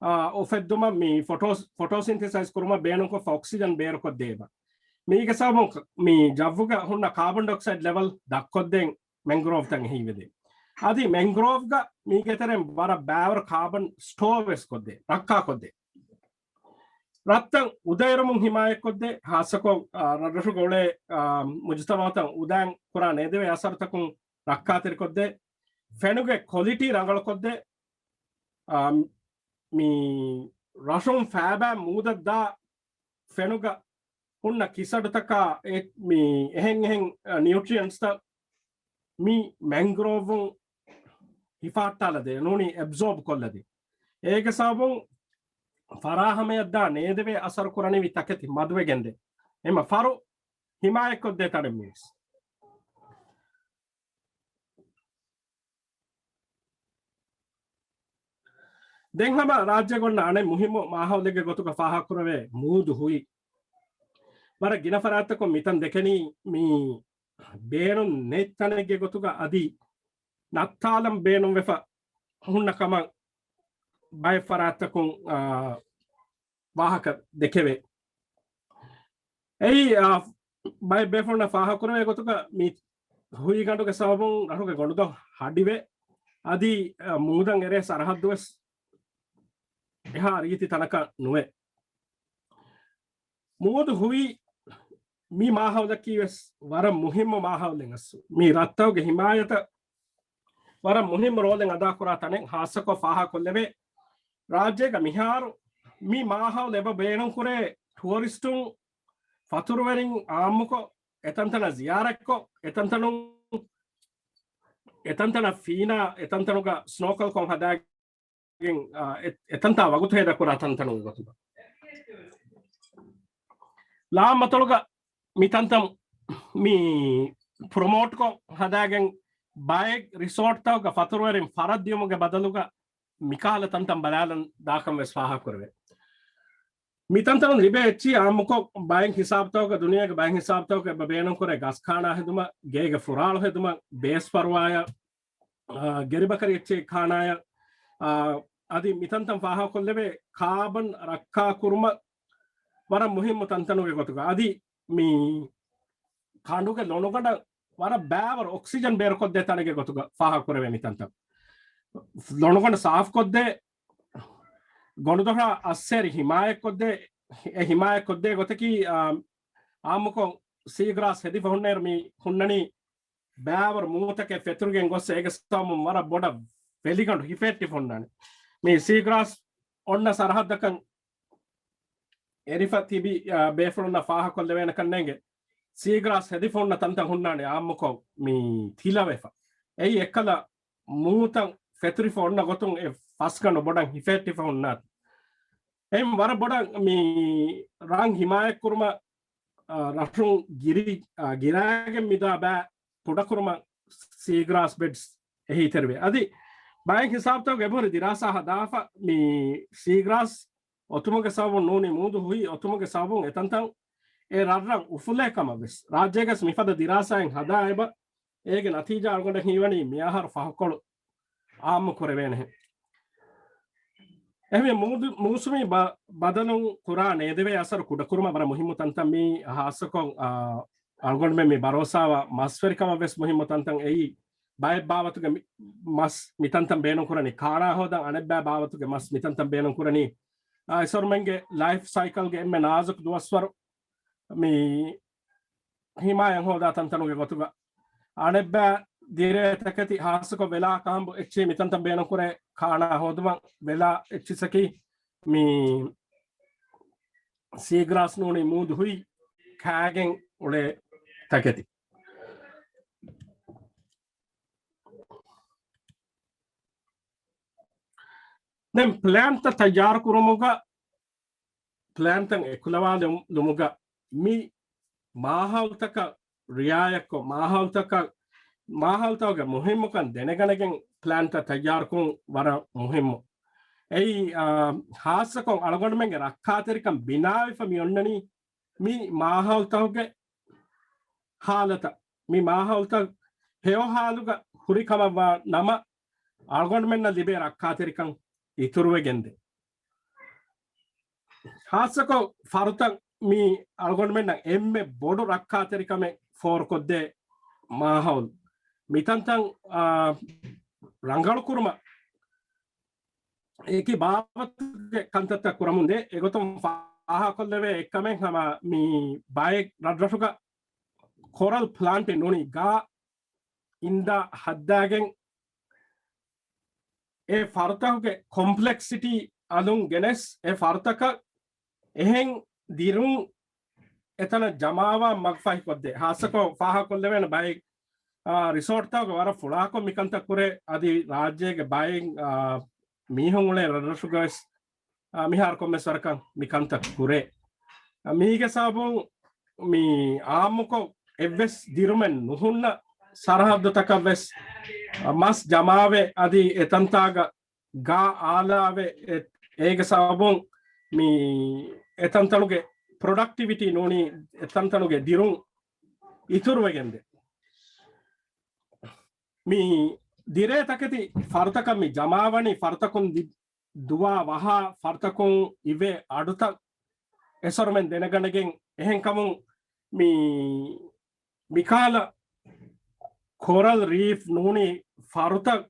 އާ، އުފެއްދުމަށް މި ފޮޓޯ-، ފޮޓޯސިންތެސައިޒް ކުރުމަށް ބޭނުންކޮށްފަ އޮކްސިޖަން ބޭރުކޮށްދޭ އެބަ. މީގެ ސަބަބުން ކ-، މި ޖައްވުގަ ހުންނަ ކާބޮން ޑޮކްސައިޑް ލެވެލް ދަށްކޮށްދޭން މެންގްރޯވްތައް އެހީވެދޭ. އަދި މެންގްރޯވްގަ މީގެ ތެރެއިން ވަރަށް ބައިވަރު ކާބަން ސްޓޯ ވެސް ކޮށްދޭ، ރައްކާކޮށްދޭ. ރަށްތައް އުދައެރުމުން ހިމާޔަތްކޮށްދޭ، ހާއްސަކޮށް، އާ، ރަށްރަށުގަ އުޅޭ، އާ، މުޖުތަމަޢުތައް އުދާން ކުރާ ނޭދެވޭ އަސަރުތަކުން ރައްކާތެރިކޮށްދޭ، ފެނުގެ ކޮލިޓީ ރަނގަޅުކޮށްދޭ، އާ، މި ރަށުން ފައިބާ މޫދަށް ދާ ފެނުގަ ހުންނަ ކިސަޑުތަކާ އެ-، މި އެހެން އެހެން، އަ، ނިއުޓްރިއެންޓްސްތައް މި މެންގްރޯވުން ހިފާއްޓާލަދޭ، ނޫނީ އެބްޒޯބް ކޮށްލަދޭ. އޭގެ ސަބަބުން ފަރާހަމަޔަށްދާ ނޭދެވޭ އަސަރު ކުރަނިވި ތަކެތި މަދުވެގެންދޭ. އެމަ ފަރު ހިމާޔަތްކޮށްދޭ ތަނެއް މީސް. ދެން ހަމަ ރާއްޖޭގަ އޮންނަ އަނެއް މުހިއްމު މާހައުލެއްގެ ގޮތުގަ ފާހަގަކުރެވޭ މޫދު ހުއި. ވަރަށް ގިނަ ފަރާތްތަކުން މިތަން ދެކެނީ މި ބޭނުން ނެތް ތަނެއްގެ ގޮތުގަ އަދި ނައްތާލަން ބޭނުންވެފަ ހުންނަ ކަމަށް ބައެއް ފަރާތްތަކުން، އާ، ވާހަކަ ދެކެވޭ. އެއީ، އާ، ބައެއް ބޭފުޅުންނަށް ފާހަގަކުރެވޭ ގޮތުގަ މި ހުއިގަނޑުގެ ސަބަބުން ރަށުގެ ގޮނޑުދޮށް ހަޑިވެ، އަދި، އާ، މޫދަށް އެރޭ ސަރަހައްދުވެސް އެހާ ރީތި ތަނަކަށް ނުވޭ. މޫދު ހުއި މި މާހައުލަކީ ވެސް ވަރަށް މުހިއްމު މާހައުލެއް އަސް. މި ރަށްތަކުގެ ހިމާޔަތަށް ވަރަށް މުހިއްމު ރޯލެއް އަދާކުރާ ތަނެއް ހާއްސަކޮށް ފާހަގަކޮށްލެވޭ. ރާއްޖޭގަ މިހާރު މި މާހައުލު އެބަ ބޭނުންކުރޭ ޓުއަރިސްޓުން، ފަތުރުވެރިން އާއްމުކޮށް، އެތަންތަނަށް ޒިޔާރަތްކޮށް، އެތަންތަނުން، އެތަންތަނަށް ފީނާ، އެތަންތަނުގަ ސްނޯކަލްކޮށް ހަދާ ގެން، އާ، އެ-، އެތަންތާ ވަގުތު ހޭދަކުރާ ތަންތަނުގެ ގޮތުގަ. ލާމަތޮޅުގަ މި ތަންތަން މި ޕްރޮމޯޓްކޮށް ހަދާގެން ބައެއް ރިސޯޓްތަކުގަ ފަތުރުވެރިން ފަރަށް ދިޔުމުގެ ބަދަލުގަ މިކަހަލަ ތަންތަން ބަލާލަން ދާކަން ވެސް ފާހަގަކުރެވޭ. މި ތަންތަނުން ލިބޭ އެއްޗިހި އާއްމުކޮށް ބައެއް ހިސާބުތަކުގަ ދުނިޔޭގެ ބައެއް ހިސާބުތަކުގަ އެބަ ބޭނުންކުރޭ ގަސް ކާނާ ހެދުމަށް، ގޭގެ ފުރާޅު ހެދުމަށް، ބޭސް ފަރުވާޔަށް، އާ، ގެރިބަކަރި އެއްޗެހި ކާނާޔަށް، އާ، އަދި މިތަންތަން ފާހަގަކޮށްލެވޭ ކާބަން ރައްކާކުރުމަށް ވަރަށް މުހިއްމު ތަންތަނުގެ ގޮތުގަ. އަދި މި ކަނޑުގެ ލޮނުގަނޑަށް ވަރަށް ބާވަރު އޮކްސިޖަން ބޭރުކޮށްދޭ ތަނެއްގެ ގޮތުގަ ފާހަގަކުރެވޭ މިތަންތަން. ލޮނުގަނޑު ސާފުކޮށްދޭ، ގޮނޑުދޮށާ އައްސޭރި ހިމާޔަތްކޮށްދޭ، އެ ހިމާޔަތްކޮށްދޭ ގޮތަކީ، އާ، އާއްމުކޮށް ސީގްރާސް ހެދިފަ ހުންނައިރު މި ހުންނަނީ ބާވަރު މޫތަކެއް ފެތުރިގެން ގޮސް އޭގެ ސަބަބުން ވަރަށް ބޮޑަށް ވެލިގަނޑު ހިފެއްޓިފަ ހުންނާނެ. މި ސީގްރާސް އޮންނަ ސަރަހައްދަކަށް އެރިފަ ތިބި، އާ، ބޭފުޅުންނަށް ފާހަގަކޮށްލެވޭނެކަންނޭނގެ. ސީގްރާސް ހެދިފަ ހުންނަ ތަންތަން ހުންނާނެ އާއްމުކޮށް މި ތިލަވެފަ. އެއީ އެއްކަލަ މޫތައް ފެތުރިފަ އޮންނަ ގޮތުން އެ ފަސްގަނޑު ބޮޑަށް ހިފެއްޓިފަ ހުންނާތި. އެހެން ވަރަށް ބޮޑަށް މި ރަށް ހިމާޔަތްކުރުމަށް، އާ، ރަށުން ގިރި-، އާ، ގިރާގެން މިދާ ބައި ކުޑަކުރުމަށް ސީގްރާސް ބެޑްސް އެހީތެރިވޭ. އަދި ބައެއް ހިސާބުތަކުގަ އެބަހުރި ދިރާސާ ހަދާފަ މި ސީގްރާސް އޮތުމުގެ ސަބަބުން ނޫނީ މޫދު ހުއި އޮތުމުގެ ސަބަބުން އެތަންތަން އެ ރަށްރަށް އުފުލޭ ކަމަށް ވެސް ރާއްޖޭގަސް މިފަދަ ދިރާސާއެއް ހަދާ އެބަ އޭގެ ނަތީޖާ އަޅުގަނޑަށް ހީވަނީ މިއަހަރު ފަހުކޮޅު އާއްމު ކުރެވޭނެހެން. އެހެންވެ މޫދު-، މޫސުމީ ބަ-، ބަދަލުން ކުރާ ނޭދެވޭ އަސަރު ކުޑަކުރުމަށް ވަރަށް މުހިއްމު ތަންތަން މީ ހާއްސަކޮށް، އާ، އަޅުގަނޑުމެން މި ބަރޯސާވާ މަސްވެރިކަމަށް ވެސް މުހިއްމު ތަންތަން އެއީ ބައެއް ބާވަތުގެ މި-، މަސް މިތަންތަން ބޭނުން ކުރަނީ ކާނާ ހޯދަން އަނެއްބައި ބާވަތުގެ މަސް މިތަންތަން ބޭނުން ކުރަނީ، އާ، އިސޮރުމެންގެ ލައިފް ސައިކަލްގެ އެންމެ ނާޒުކު ދުވަސްވަރު މި ހިމާޔަތް ހޯދާ ތަންތަނުގެ ގޮތުގަ. އަނެއްބައި ދިރޭ ތަކެތި ހާއްސަކޮށް ވެލާ ކަހަނބު އެއްޗިހި މިތަންތަން ބޭނުންކުރޭ ކާނާ ހޯދުމަށް ވެލާ އެއްޗިއްސަކީ މި ސީގްރާސް ނޫނީ މޫދު ހުއި ކާގެން އުޅޭ ތަކެތި. ދެން ޕްލޭންތައް ތައްޔާރު ކުރުމުގަ ޕްލޭންތައް އެކުލަވާލުމުގަ މި މާހައުލްތަކަށް ރިއާޔަތްކޮށް، މާހައުލްތަކަށް، މާހައުލްތަކުގެ މުހިއްމުކަން ދެނެގަނެގެން ޕްލޭންތައް ތައްޔާރުކުރުން ވަރަށް މުހިއްމު. އެއީ، އާ، ހާއްސަކޮށް އަޅުގަނޑުމެންގެ ރައްކާތެރިކަން ބިނާވެފަ މި އޮންނަނީ މި މާހައުލްތަކުގެ ހާލަތަށް، މި މާހައުލްތައް ހެޔޮ ހާލުގަ ހުރި ކަމަށްވާ ނަމަ، އަޅުގަނޑުމެންނަށް ލިބޭ ރައްކާތެރިކަން އިތުރުވެގެންދޭ. ހާއްސަކޮށް ފަރުތައް މި އަޅުގަނޑުމެންނަށް އެންމެ ބޮޑު ރައްކާތެރިކަމެއް ފޯރުކޮށްދޭ މާހައުލް. މިތަންތަން، އާ، ރަނގަޅުކުރުމަށް އެކި ބާވަތުގެ ކަންތައްތައް ކުރަމުންދޭ. އެގޮތުން ފަ-، ފާހަކޮށްލެވޭ އެއްކަމެއް ހަމަ މި ބައެއް ރަށްރަށުގަ ކޯރަލް ޕްލާންޓެއް ނޫނީ ގާ އިންދާ ހައްދާގެން އެ ފަރުތަކުގެ ކޮމްޕްލެކްސިޓީ އަލުން ގެނެސް އެ ފަރުތަކަށް އެހެން ދިރުން އެތަނަށް ޖަމާވާ މަގުފަހިކޮށްދޭ. ހާއްސަކޮށް ފާހަކޮށްލެވޭނެ ބައެއް، އާ، ރިސޯޓްތަކުގެ ވަރަށް ފުޅާކޮށް މިކަންތައް ކުރޭ. އަދި ރާއްޖޭގެ ބައެއް، އާ، މީހުން އުޅޭ ރަށްރަށުގަވެސް، އާ، މިހާރު ކޮންމެސް ވަރަކަށް މިކަންތައް ކުރޭ. އާ، މީގެ ސަބަބުން މި އާއްމުކޮށް އެއްވެސް ދިރުމެއް ނުހުންނަ ސަރަހައްދުތަކަށްވެސް މަސް ޖަމާވެ، އަދި އެތަންތާގަ ގާ އާލާވެ، އެ-، އޭގެ ސަބަބުން މި އެތަންތަނުގެ ޕްރޮޑަކްޓިވިޓީ ނޫނީ އެތަންތަނުގެ ދިރުން އިތުރުވެގެންދޭ. މި ދިރޭ ތަކެތި ފަރުތަކަށް މި ޖަމާވަނީ ފަރުތަކުން ދި-، ދުވާ ވަހާ ފަރުތަކުން އިވޭ އަޑުތައް އެސޮރުމެން ދެނެގަނެގެން އެހެންކަމުން މި މިކާލަ ކޯރަލް ރީފް ނޫނީ ފަރުތައް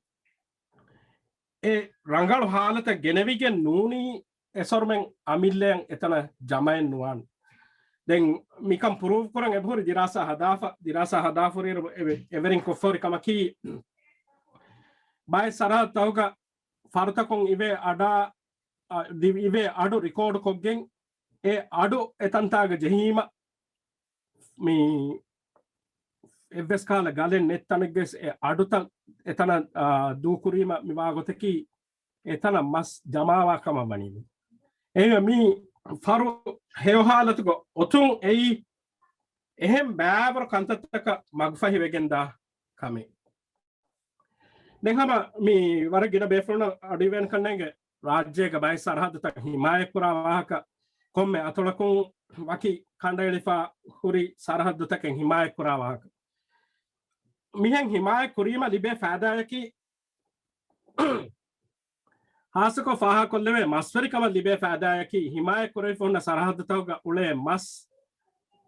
އެ ރަނގަޅު ހާލަތަށް ގެނެވިގެން ނޫނީ އެސޮރުމެން އަމިއްލައަށް އެތަނަށް ޖަމައެއް ނުވާން. ދެން މިކަން ޕްރޫވް ކުރަން އެބަހުރި ދިރާސާ ހަދާފަ، ދިރާސާ ހަދާފުރިއިރު އެވެ-، އެވެރިން ކޮށްފަހުރި ކަމަކީ، ބައެއް ސަރަހައްދުތަކުގަ ފަރުތަކުން އިވޭ އަޑާ، އަ، ދި-، އިވޭ އަޑު ރިކޯޑް ކޮށްގެން އެ އަޑު އެތަންތާގަ ޖެހީމަ، މި އެއްވެސް ކަހަލަ ގަލެއް ނެތް ތަނެއްގަވެސް އެ އަޑުތައް އެތަނަށް، އާ، ދޫކުރީމަ މިވާ ގޮތަކީ އެތަނަށް މަސް ޖަމާވާ ކަމަށް ވަނީ. އެހެންވެ މި ފަރު ހެޔޮ ހާލަތުގަ އޮތުން އެއީ އެހެން ބައިވަރު ކަންތައްތަކަށް މަގުފަހިވެގެންދާ ކަމެއް. ދެން ހަމަ މި ވަރަށް ގިނަ ބޭފުޅުންނަށް އަޑުއިވޭނެ ކަންނޭނގެ ރާއްޖޭގަ ބައެއް ސަރަހައްދުތައް ހިމާޔަތްކުރާ ވާހަކަ، ކޮންމެ އަތޮޅަކުން ވަކި ކަނޑައެޅިފަ ހުރި ސަރަހައްދުތަކެއް ހިމާޔަތްކުރާ ވާހަކަ. މިހެން ހިމާޔަތް ކުރީމަ ލިބޭ ފައިދާއަކީ، ހާއްސަކޮށް ފާހަގަކޮށްލެވޭ މަސްވެރިކަމަށް ލިބޭ ފައިދާއަކީ، ހިމާޔަތް ކުރެވިފަ ހުންނަ ސަރަހައްދުތަކުގަ އުޅޭ މަސް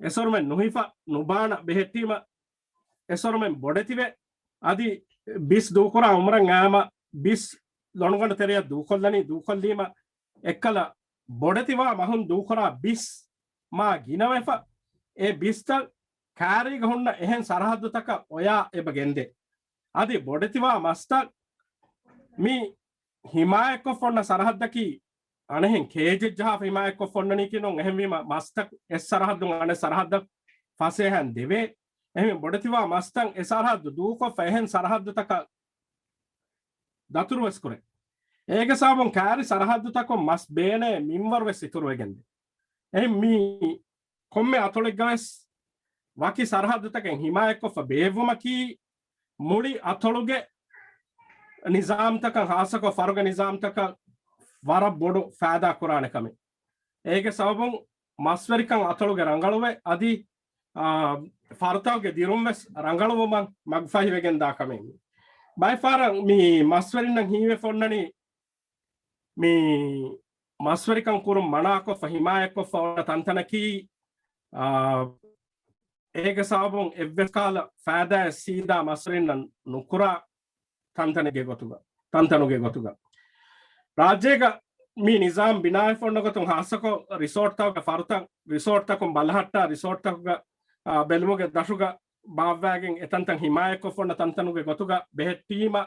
އެސޮރުމެން ނުހިފަ ނުބާނަ ބެހެއްޓީމަ، އެސޮރުމެން ބޮޑެތިވެ، އަދި ބިސް ދޫކުރާ އުމުރަށް އައީމަ، ބިސް ލޮނުގަނޑު ތެރެއަށް ދޫކޮށްލަނީ، ދޫކޮށްލީމަ، އެއްކަލަ ބޮޑެތިވާ މަހުން ދޫކުރާ ބިސް މާ ގިނަވެފަ، އެ ބިސްތައް ކާރީގަ ހުންނަ އެހެން ސަރަހައްދުތަކަށް އޮޔާ އެބަ ގެންދޭ. އަދި ބޮޑެތިވާ މަސްތައް މި ހިމާޔަތްކޮށްފަ އޮންނަ ސަރަހައްދަކީ އަނެއްހެން ކޭޖެއް ޖަހާފަ ހިމާޔަތްކޮށްފަ އޮންނަނީކީ ނޫން. އެހެންވީމަ މަސްތައް އެއް ސަރަހައްދުން އަނެއް ސަރަހައްދަށް ފަސޭހައިން ދެވޭ. އެހެން ބޮޑެތިވާ މަސްތައް އެ ސަރަހައްދު ދޫކޮށްފަ އެހެން ސަރަހައްދުތަކަށް ދަތުރުވެސް ކުރޭ. އޭގެ ސަބަބުން ކާރި ސަރަހައްދުތަކުން މަސް ބޭނޭ މިންވަރުވެސް އިތުރުވެގެންދޭ. އެހެން މި ކޮންމެ އަތޮޅެއްގަވެސް ވަކި ސަރަހައްދުތަކެއް ހިމާޔަތްކޮށްފަ ބޭއްވުމަކީ، މުޅި އަތޮޅުގެ ނިޒާމްތަކަށް، ހާއްސަކޮށް ފަރުގެ ނިޒާމްތަކަށް ވަރަށް ބޮޑު ފައިދާ ކުރާނެ ކަމެއް. އޭގެ ސަބަބުން މަސްވެރިކަން އަތޮޅުގެ ރަނގަޅުވެ، އަދި، އާ، ފަރުތަކުގެ ދިރުންވެސް ރަނގަޅުވުމަށް މަގުފަހިވެގެންދާ ކަމެއް. ބައެއް ފަހަރަށް މި މަސްވެރިންނަށް ހީވެފަ އޮންނަނީ، މި މަސްވެރިކަން ކުރުން މަނާކޮށްފަ، ހިމާޔަތްކޮށްފަ އޮންނަ ތަންތަނަކީ، އާ، އޭގެ ސަބަބުން އެއްވެސް ކަހަލަ ފައިދާއެއް ސީދާ މަސްވެރިންނަށް ނުކުރާ ތަންތަނެއްގެ ގޮތުގަ، ތަންތަނުގެ ގޮތުގަ. ރާއްޖޭގަ މި ނިޒާމް ބިނާވެފަ އޮންނަ ގޮތުން ހާއްސަކޮށް ރިސޯޓްތަކުގެ ފަރުތައް، ރިސޯޓްތަކުން ބަލަހައްޓާ، ރިސޯޓްތަކުގަ، އާ، ބެލުމުގެ ދަށުގަ ބާއްވާގެން އެތަންތަން ހިމާޔަތްކޮށްފަ އޮންނަ ތަންތަނުގެ ގޮތުގަ ބެހެއްޓީމަ،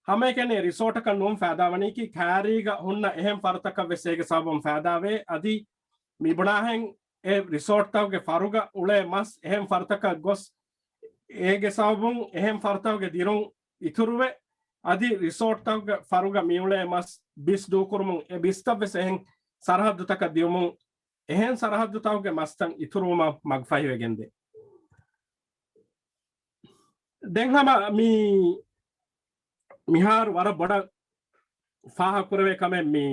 ހަމައެކަނި ރިސޯޓަކަށް ނޫން ފައިދާވަނީކީ، ކާރީގަ ހުންނަ އެހެން ފަރުތަކަށް ވެސް އޭގެ ސަބަބުން ފައިދާވޭ. އަދި މިބުނާހެން އެ ރިސޯޓްތަކުގެ ފަރުގަ އުޅޭ މަސް އެހެން ފަރުތަކަށް ގޮސް، އޭގެ ސަބަބުން އެހެން ފަރުތަކުގެ ދިރުން އިތުރުވެ، އަދި ރިސޯޓްތަކުގެ ފަރުގަ މިއުޅޭ މަސް ބިސް ދޫކުރުމުން އެ ބިސްތައް ވެސް އެހެން ސަރަހައްދުތަކަށް ދިއުމުން އެހެން ސަރަހައްދުތަކުގެ މަސްތައް އިތުރުވުމަށް މަގުފަހިވެގެންދޭ. ދެން ހަމަ މި މިހާރު ވަރަށް ބޮޑަށް ފާހަގަކުރެވޭ ކަމެއް މި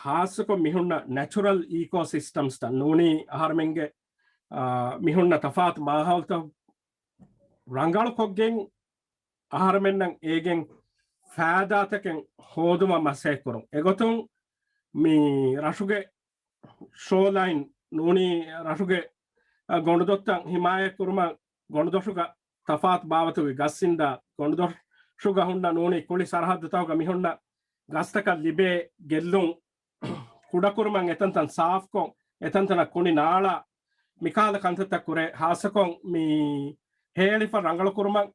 ހާއްސަކޮށް މިހުންނަ ނެޗުރަލް އީކޯ ސިސްޓަމްސްތައް ނޫނީ އަހަރެމެންގެ، އާ، މިހުންނަ ތަފާތު މާހައުލްތައް ރަނގަޅުކޮށްގެން އަހަރެމެންނަށް އޭގެން ފައިދާތަކެއް ހޯދުމަށް މަސައްކަތްކުރުން. އެގޮތުން މި ރަށުގެ ޝޯލައިން ނޫނީ ރަށުގެ، އަ، ގޮނޑުދޮށްތައް ހިމާޔަތްކުރުމަށް ގޮނޑުދޮށުގަ ތަފާތު ބާވަތުގެ ގަސް އިންދާ، ގޮނޑުދޮށުގަ ހުންނަ ނޫނީ ކުޅި ސަރަހައްދުތަކުގަ މިހުންނަ ގަސްތަކަށް ލިބޭ ގެއްލުން ކުޑަކުރުމަށް، އެތަންތަން ސާފްކޮށް، އެތަންތަނަށް ކުނި ނާޅާ، މިކަހަލަ ކަންތައްތައް ކުރޭ. ހާއްސަކޮށް މި ހޭޅިފަ ރަނގަޅުކުރުމަށް،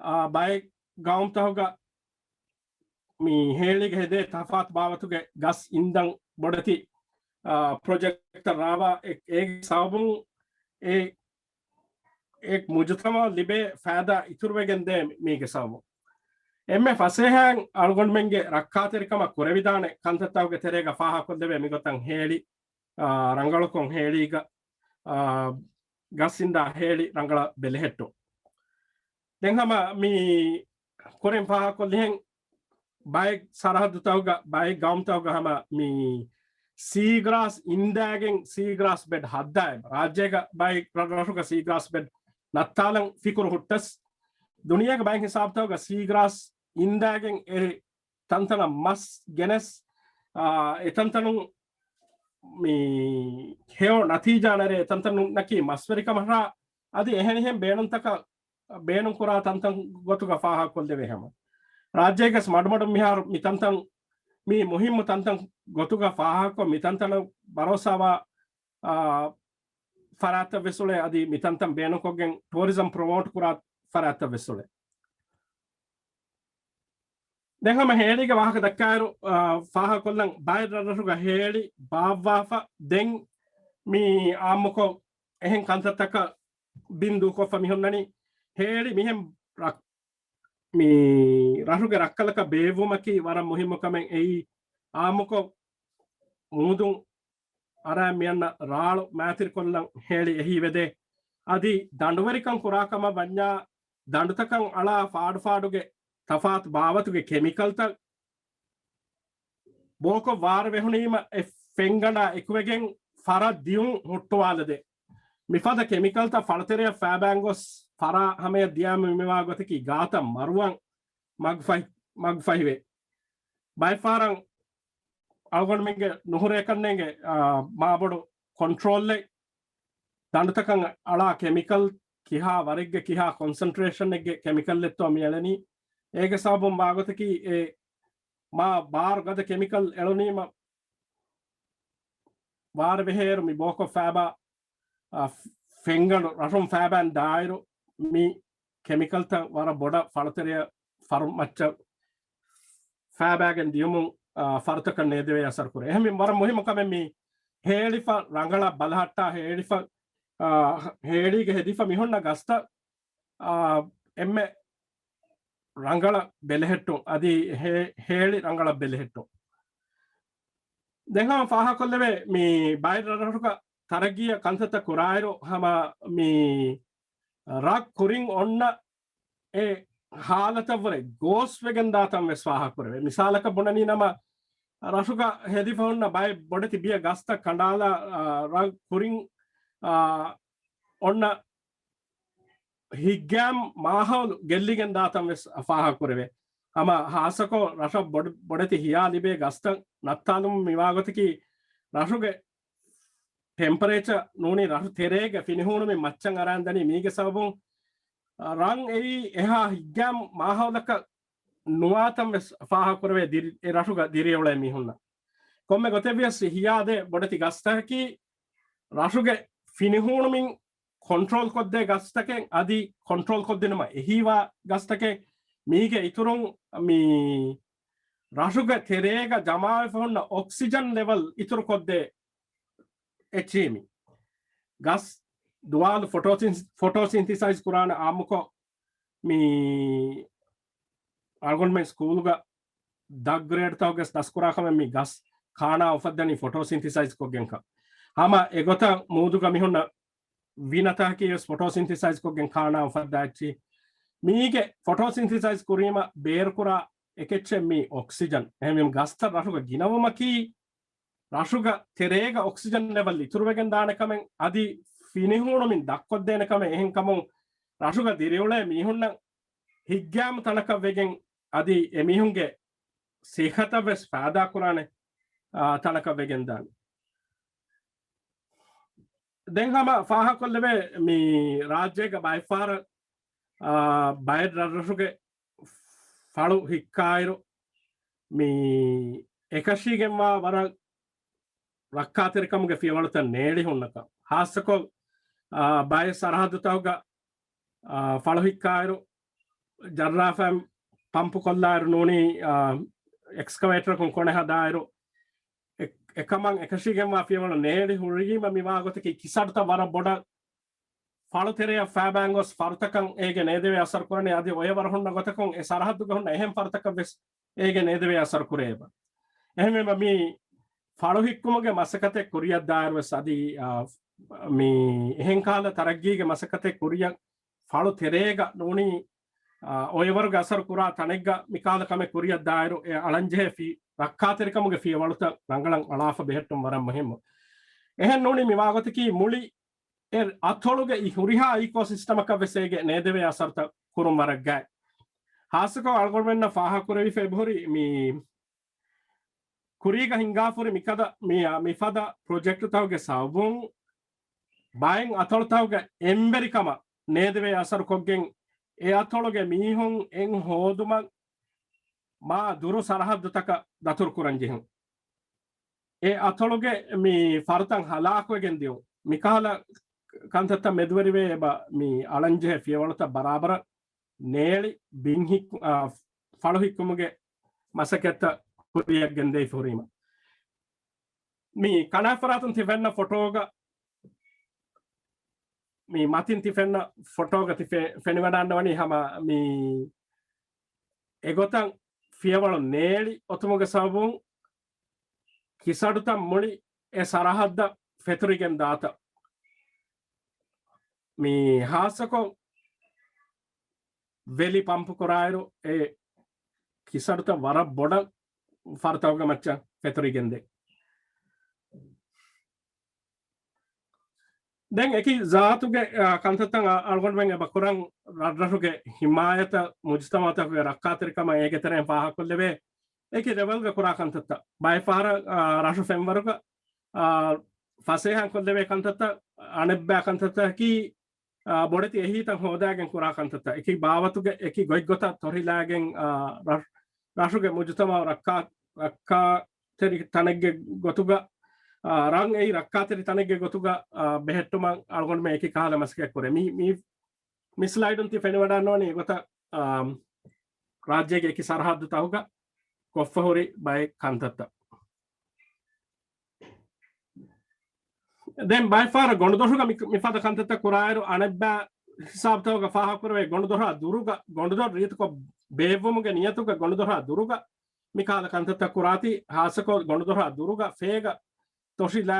އާ، ބައެއް ގައުމުތަކުގަ މި ހޭޅީގެ ހެދޭ ތަފާތު ބާވަތުގެ ގަސް އިންދަން ބޮޑެތި، އާ، ޕްރޮޖެކްޓްތައް ރާވާ، އެ، އޭގެ ސަބަބުން އެ، އެ މުޖުތަމަޢަށް ލިބޭ ފައިދާ އިތުރުވެގެން ދޭ މީގެ ސަބަބުން. އެންމެ ފަސޭހައިން އަޅުގަނޑުމެންގެ ރައްކާތެރިކަމަށް ކުރެވިދާނެ ކަންތައްތަކުގެ ތެރޭގަ ފާހަގަކޮށްލެވޭ މިގޮތަށް ހޭޅި، އާ، ރަނގަޅުކޮށް ހޭޅީގަ، އާ، ގަސް އިންދާ ހޭޅި ރަނގަޅަށް ބެލެހެއްޓުން. ދެން ހަމަ މި ކުރިން ފާހަގަކޮށްލިހެން ބައެއް ސަރަހައްދުތަކުގަ، ބައެއް ގައުމުތަކުގަ ހަމަ މި ސީގްރާސް އިންދާގެން ސީގްރާސް ބެޑް ހައްދާ އެބަ. ރާއްޖޭގަ ބައެއް ރަށްރަށުގަ ސީގްރާސް ބެޑް ނައްތާލަން ފިކުރު ހުއްޓަސް، ދުނިޔޭގެ ބައެއް ހިސާބުތަކުގަ ސީގްރާސް އިންދާގެން އެ ތަންތަނަށް މަސް ގެނެސް، އާ، އެތަންތަނުން މި ހެޔޮ ނަތީޖާ ނެރޭ އެތަންތަނުންނަކީ މަސްވެރިކަމަށް ރާ އަދި އެހެނިހެން ބޭނުންތަކަށް ބޭނުންކުރާ ތަންތަން ގޮތުގަ ފާހަގަކޮށްލެވޭ ހަމަ. ރާއްޖޭގަސް މަޑުމަޑުން މިހާރު މި ތަންތަން، މި މުހިއްމު ތަންތަން ގޮތުގަ ފާހަގަކޮށް، މި ތަންތަނަށް ބަރޯސާވާ، އާ، ފަރާތްތައް ވެސް އުޅޭ، އަދި މި ތަންތަން ބޭނުންކޮށްގެން ޓޫރިޒަމް ޕްރޮމޯޓް ކުރާ ފަރާތްތައް ވެސް އުޅޭ. ދެން ހަމަ ހޭޅީގެ ވާހަކަ ދައްކާއިރު، އާ، ފާހަގަކޮށްލަން ބައެއް ރަށްރަށުގަ ހޭޅި ބާއްވާފަ ދެން މި އާއްމުކޮށް އެހެން ކަންތައްތަކަށް ބިން ދޫކޮށްފަ މި ހުންނަނީ. ހޭޅި މިހެން ރަ-، މި ރަށުގެ ރައްކަލަކަށް ބޭއްވުމަކީ ވަރަށް މުހިއްމު ކަމެއް. އެއީ އާއްމުކޮށް މޫދުން އަރާ މިއަންނަ ރާޅު މައިތިރިކޮށްލަން ހޭޅި އެހީވެދޭ. އަދި ދަނޑުވެރިކަން ކުރާ ކަމަށް ވަންޏާ ދަނޑުތަކަށް އަޅާ ފާޑުފާޑުގެ ތަފާތު ބާވަތުގެ ކެމިކަލްތައް ބޯކޮށް ވާރު ވެހުނީމަ އެ ފެންގަނޑާ އެކުވެގެން ފަރަށް ދިޔުން ހުއްޓުވާލަދޭ. މިފަދަ ކެމިކަލްތައް ފަޅުތެރެއަށް ފައިބައިން ގޮސް ފަރާ ހަމަޔަށް ދިޔާމަ މިވާ ގޮތަކީ ގާތަށް މަރުވަން މަގުފަހި-، މަގުފަހިވޭ. ބައެއްފަހަރަށް އަޅުގަނޑުމެންގެ ނުހުރޭކަންނޭނގެ، އާ، މާބޮޑު ކޮންޓްރޯލްއެއް ދަނޑުތަކަށް އަޅާ ކެމިކަލް ކިހާ ވަރެއްގެ ކިހާ ކޮންސަންޓްރޭޝަނެއްގެ ކެމިކަލްއެއްތޯ މި އެޅެނީ. އޭގެ ސަބަބުން ވާގޮތަކީ އެ މާ ބާރު ގަދަ ކެމިކަލް އެޅުނީމަ ވާރު ވެހޭއިރު މި ބޯކޮށް ފައިބާ، އާ، ފެންގަނޑު ރަށުން ފައިބާން ދާއިރު މި ކެމިކަލްތައް ވަރަށް ބޮޑަށް ފަޅުތެރެއަށް ފަރު މައްޗަށް ފައިބާގެން ދިޔުމުން، އާ، ފަރުތަކަށް ނޭދެވޭ އަސަރު ކުރޭ. އެހެން ވަރަށް މުހިއްމު ކަމެއް މި ހޭޅިފަ ރަނގަޅަށް ބަލަހައްޓާ ހޭޅިފަ، އާ، ހޭޅީގެ ހެދިފަ މިހުންނަ ގަސްތައް، އާ، އެންމެ ރަނގަޅަށް ބެލެހެއްޓުން، އަދި ހޭ-، ހޭޅި ރަނގަޅަށް ބެލެހެއްޓުން. ދެން ހަމަ ފާހަގަކޮށްލެވޭ މި ބައެއް ރަށްރަށުގަ ތަރައްގީއަށް ކަންތައްތައް ކުރާއިރު ހަމަ މި ރަށް ކުރިން އޮންނަ އެ ހާލަތަށްވުރެ ގޯސްވެގެން ދާތަން ވެސް ފާހަގަކުރެވޭ. މިސާލަކަށް ބުނަނީ ނަމަ، ރަށުގަ ހެދިފަ ހުންނަ ބައެއް ބޮޑެތި ބިޔަ ގަސްތައް ކަނޑާލާ، އާ، ރަށް ކުރިން، އާ، އޮންނަ ހިތްގައިމު މާހައުލު ގެއްލިގެން ދާތަން ވެސް ފާހަގަކުރެވޭ. ހަމަ ހާއްސަކޮށް ރަށަށް ބޮޑެ-، ބޮޑެތި ހިޔާ ލިބޭ ގަސްތައް ނައްތާލުމުން މިވާގޮތަކީ ރަށުގެ ޓެމްޕަރޭޗަ ނޫނީ ރަށު ތެރޭގެ ފިނިހޫނުމިން މައްޗަށް އަރާން ދަނީ. މީގެ ސަބަބުން ރަށް އެއީ އެހާ ހިތްގައިމު މާހައުލަކަށް ނުވާތަން ވެސް ފާހަގަކުރެވޭ ދިރި-، އެ ރަށުގަ ދިރިއުޅޭ މީހުންނަށް. ކޮންމެ ގޮތެއްވިޔަސް ހިޔާދޭ ބޮޑެތި ގަސްތަކަކީ ރަށުގެ ފިނިހޫނުމިން ކޮންޓްރޯލް ކޮށްދޭ ގަސްތަކެއް އަދި ކޮންޓްރޯލް ކޮށްދިނުމަށް އެހީވާ ގަސްތަކެއް. މީގެ އިތުރުން މި ރަށުގެ ތެރޭގަ ޖަމާވެފަ ހުންނަ އޮކްސިޖަން ލެވެލް އިތުރު ކޮށްދޭ އެއްޗިހި މި ގަސް ދުވާލު ފޮޓޯސިން-، ފޮޓޯސިންތިސައިޒް ކުރާނެ އާއްމުކޮށް މި އަޅުގަނޑުމެން ސްކޫލުގަ ދަށް ގްރޭޑްތަކުގެ ދަސްކުރާ ކަމެއް މި ގަސް ކާނާ އުފައްދަނީ ފޮޓޯސިންތިސައިޒް ކޮށްގެންކަން. ހަމަ އެގޮތަށް މޫދުގަ މިހުންނަ ވިނަތަކަކީ ވެސް ފޮޓޯސިންތިސައިޒް ކޮށްގެން ކާނާ އުފައްދާ އެއްޗި. މީގެ ފޮޓޯސިންތިސައިޒް ކުރީމަ ބޭރުކުރާ އެކެއްޗެއް މި އޮކްސިޖަން. އެހެންވީމަ ގަސްތައް ރަށުގަ ގިނަވުމަކީ ރަށުގަ ތެރޭގަ އޮކްސިޖަން ލެވެލް އިތުރުވެގެން ދާނެ ކަމެއް އަދި ފިނިހޫނުމިން ދަށްކޮށްދޭނެ ކަމެއް. އެހެންކަމުން ރަށުގަ ދިރިއުޅޭ މީހުންނަށް ހިތްގައިމު ތަނަކަށް ވެގެން އަދި އެމީހުންގެ ސިއްހަތަށް ވެސް ފައިދާ ކުރާނެ، އާ، ތަނަކަށް ވެގެން ދާނެ. ދެން ހަމަ ފާހަގަކޮށްލެވޭ މި ރާއްޖޭގަ ބައެއްފަހަރަށް، އާ، ބައެއް ރަށްރަށުގެ ފަޅު ހިއްކާއިރު މި އެކަށީގެންވާ ވަރަށް ރައްކާތެރިކަމުގެ ފިޔަވަޅުތައް ނޭޅި ހުންނަކަން. ހާއްސަކޮށް، އާ، ބައެއް ސަރަހައްދުތަކުގަ، އާ، ފަޅު ހިއްކާއިރު، ޖައްރާފައިން ޕަމްޕު ކޮށްލާއިރު ނޫނީ، އާ، އެކްސްކަވޭޓަރަކުން ކޮނެ ހަދާއިރު، އެ-، އެކަމަށް އެކަށީގެންވާ ފިޔަވަޅު ނޭޅި ހުރީމަ މިވާ ގޮތަކީ ކިސަޑުތައް ވަރަށް ބޮޑަށް ފަޅު ތެރެއަށް ފައިބާން ގޮސް ފަރުތަކަށް އޭގެ ނޭދެވޭ އަސަރު ކުރަނީ އަދި އޮޔަވަރު ހުންނަ ގޮތަކުން އެ ސަރަހައްދުގަ ހުންނަ އެހެން ފަރުތަކަށް ވެސް އޭގެ ނޭދެވޭ އަސަރު ކުރޭ އެބަ. އެހެންވީމަ މި ފަޅު ހިއްކުމުގެ މަސައްކަތެއް ކުރިއަށް ދާއިރު ވެސް އަދި، އާ، މި އެހެން ކަހަލަ ތަރައްގީގެ މަސައްކަތެއް ކުރިއަށް ފަޅު ތެރޭގަ ނޫނީ، އާ، އޮޔަވަރުގެ އަސަރު ކުރާ ތަނެއްގަ މި ކަހަލަ ކަމެއް ކުރިއަށް ދާއިރު އެ އަޅަންޖެހޭ ފި-، ރައްކާތެރިކަމުގެ ފިޔަވަޅުތައް ރަނގަޅަށް އަޅާފަ ބެހެއްޓުން ވަރަށް މުހިއްމު. އެހެން ނޫނީ މިވާގޮތަކީ މުޅި އެ އަތޮޅުގެ އި ހުރިހާ އީކޯ ސިސްޓަމަކަށް ވެސް އޭގެ ނޭދެވޭ އަސަރުތައް ކުރުން ވަރަށް ގާތް. ހާއްސަކޮށް އަޅުގަނޑުމެންނަށް ފާހަގަކުރެވިފަ އެބަހުރި މި ކުރީގަ ހިނގާފުރި މިކަދަ މި، މިފަދަ ޕްރޮޖެކްޓުތަކުގެ ސަބަބުން ބައެއް އަތޮޅުތަކުގެ އެންވެރިކަމަށް ނޭދެވޭ އަސަރުކޮށްގެން އެ އަތޮޅުގެ މީހުން އެއް ހޯދުމަށް މާ ދުރު ސަރަހައްދުތަކަށް ދަތުރުކުރަން ޖެހުން. އެ އަތޮޅުގެ މި ފަރުތައް ހަލާކުވެގެން ދިޔުން. މިކަހަލަ ކަންތައްތައް މެދުވެރިވެ އެބަ މި އަޅަންޖެހޭ ފިޔަވަޅުތައް ބަރާބަރަށް ނޭޅި ބިން ހިއްކު-، އާ، ފަޅު ހިއްކުމުގެ މަސައްކަތްތައް ކުރިއަށް ގެންދެވިފަ ހުރީމަ. މި ކަނާފަރާތުން ތި ފެންނަ ފޮޓޯގަ، މި މަތިން ތި ފެންނަ ފޮޓޯގަ ތި ފެ-، ފެނިވަޑާންނަވަނީ ހަމަ މި އެގޮތަށް ފިޔަވަޅު ނޭޅި އޮތުމުގެ ސަބަބުން ކިސަޑުތައް މުޅި އެ ސަރަހައްދަށް ފެތުރިގެން ދާތަ. މި ހާއްސަކޮށް ވެލި ޕަމްޕު ކުރާއިރު އެ ކިސަޑުތައް ވަރަށް ބޮޑަށް ފަރުތަކުގެ މައްޗަށް ފެތުރިގެންދޭ. ދެން އެކި ޒާތުގެ، އާ، ކަންތައްތައް އަ-، އަޅުގަނޑުމެން އެބަ ކުރަން ރަށްރަށުގެ ހިމާޔަތަށް މުޖުތަމަޢުތަކުގެ ރައްކާތެރިކަމަށް އޭގެ ތެރެއިން ފާހަގަކޮށްލެވޭ އެކި ލެވެލްގަ ކުރާ ކަންތައްތައް. ބައެއް ފަހަރަށް، އާ، ރަށު ފެންވަރުގަ، އާ، ފަސޭހަކޮށްލެވޭ ކަންތައްތައް އަނެއްބައި ކަންތައްތަކަކީ، އާ، ބޮޑެތި އެހީތައް ހޯދާގެން ކުރާ ކަންތައްތައް. އެކި ބާވަތުގެ އެކި ގޮތްގޮތަށް ތޮށިލާގެން، އާ، ރަށް-، ރަށުގެ މުޖުތަމަޢު ރައްކާ-، ރައްކާތެރި ތަނެއްގެ ގޮތުގަ، އާ، ރަށް އެއީ ރައްކާތެރި ތަނެއްގެ ގޮތުގަ، އާ، ބެހެއްޓުމަށް އަޅުގަނޑުމެން އެކި ކަހަލަ މަސައްކަތް ކުރޭ. މި، މި، މި ސްލައިޑުން ތި ފެނިވަޑާންނަވަނީ އެގޮތަށް، އާ، ރާއްޖޭގެ އެކި ސަރަހައްދުތަކުގަ ކޮށްފަ ހުރި ބައެއް ކަންތައްތައް. ދެން ބައެއް ފަހަރަށް ގޮނޑުދޮށުގަ މި-، މިފަދަ ކަންތައްތައް ކުރާއިރު، އަނެއްބައި ހިސާބުތަކުގަ ފާހަގަކުރެވޭ ގޮނޑުދޮށާ ދުރުގަ، ގޮނޑުދޮށް ރީތިކޮށް ބޭއްވުމުގެ ނިޔަތުގަ ގޮނޑުދޮށާ ދުރުގަ މި ކަހަލަ ކަންތައްތައް ކުރާތީ، ހާއްސަކޮށް ގޮނޑުދޮށާ ދުރުގަ ފޭގަ ތޮށިލާ،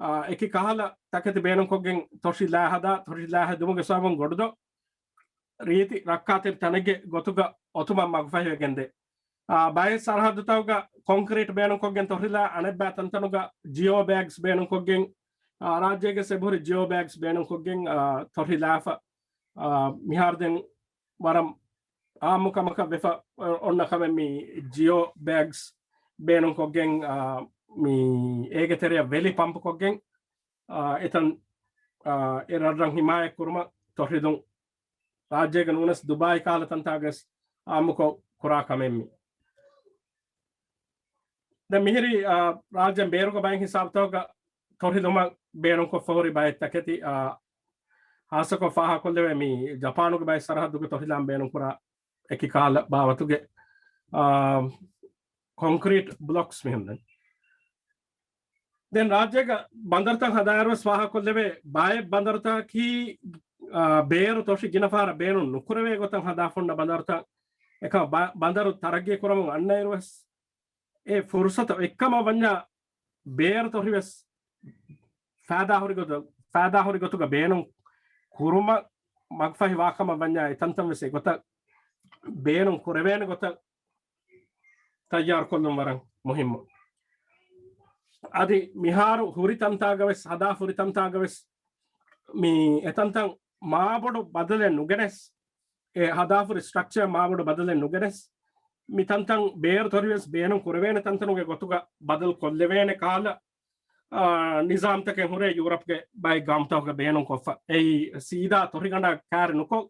އާ، އެކި ކަހަލަ ތަކެތި ބޭނުންކޮށްގެން ތޮށިލާ ހަދާ، ތޮށިލާ ހެދުމުގެ ސަބަބުން ގޮނޑުދޮށް ރީތި ރައްކާތެރި ތަނެއްގެ ގޮތުގަ އޮތުމަށް މަގުފަހިވެގެންދޭ. އާ، ބައެއް ސަރަހައްދުތަކުގަ ކޮންކްރީޓް ބޭނުންކޮށްގެން ތޮށިލާ، އަނެއްބައި ތަންތަނުގަ ޖިއޯ ބޭގްސް ބޭނުންކޮށްގެން، އާ، ރާއްޖޭގެ އެބަހުރި ޖިއޯ ބޭގްސް ބޭނުންކޮށްގެން، އާ، ތޮށިލާފަ. އާ، މިހާރު ދެން ވަރަށް އާއްމު ކަމަކަށް ވެފަ އޮންނަ ކަމެއް މި ޖިއޯ ބޭގްސް ބޭނުންކޮށްގެން، އާ، މި އޭގެ ތެރެއަށް ވެލި ޕަމްޕުކޮށްގެން، އާ، އެތަން، އާ، އެ ރަށްރަށް ހިމާޔަތް ކުރުމަށް ތޮށިދުން ރާއްޖޭގެ ނޫނަސް ދުބާއި ކަހަލަ ތަންތާގަސް އާއްމުކޮށް ކުރާ ކަމެއް މި. ދެން މިހިރީ، އާ، ރާއްޖޭން ބޭރުގަ ބައެއް ހިސާބުތަކުގަ ތޮށިލުމަށް ބޭނުންކޮށްފަ ހުރި ބައެއް ތަކެތި، އާ، ހާއްސަކޮށް ފާހަގަކޮށްލެވޭ މި ޖަޕާނުގެ ބައެއް ސަރަހައްދުގެ ތޮށިލާން ބޭނުންކުރާ އެކި ކަހަލަ ބާވަތުގެ، އާ، ކޮންކްރީޓް ބްލޮކްސް މިހެން ދެން. ދެން ރާއްޖޭގަ ބަނދަރުތައް ހަދާއިރުވެސް ފާހަގަކޮށްލެވޭ ބައެއް ބަނދަރުތަކީ، އާ، ބޭރު ތޮށި ގިނަ ފަހަރަށް ބޭނުން ނުކުރެވޭ ގޮތަށް ހަދާފަ ހުންނަ ބަނދަރުތައް. އެކަމަ ބަ-، ބަނދަރު ތަރައްގީ ކުރަމުން އަންނައިރުވެސް އެ ފުރުސަތު އެއްކަމަށް ވަންޏާ ބޭރު ތޮށިވެސް ފައިދާ ހުރި ގޮތު-، ފައިދާ ހުރި ގޮތުގަ ބޭނުން ކުރުމަށް މަގުފަހި ވާކަމަށް ވަންޏާ އެތަންތަން ވެސް އެގޮތަށް ބޭނުން ކުރެވޭނެ ގޮތަށް ތައްޔާރުކޮށްލުން ވަރަށް މުހިއްމު. އަދި މިހާރު ހުރި ތަންތާގަ ވެސް، ހަދާ ހުރި ތަންތާގަ ވެސް މި އެތަންތަން މާބޮޑު ބަދަލެއް ނުގެނެސް، އެ ހަދާފުރި ސްޓްރަކްޗަރ މާބޮޑު ބަދަލެއް ނުގެނެސް، މި ތަންތަން ބޭރު ތޮށިވެސް ބޭނުން ކުރެވޭނެ ތަންތަނުގެ ގޮތުގަ ބަދަލު ކޮށްލެވޭނެ ކަހަލަ، އާ، ނިޒާމްތަކެއް ހުރޭ ޔޫރަޕްގެ ބައެއް ގައުމުތަކުގަ ބޭނުން ކޮށްފަ. އެއީ ސީދާ ތޮށިގަނޑަށް ކާރި ނުކޮށް،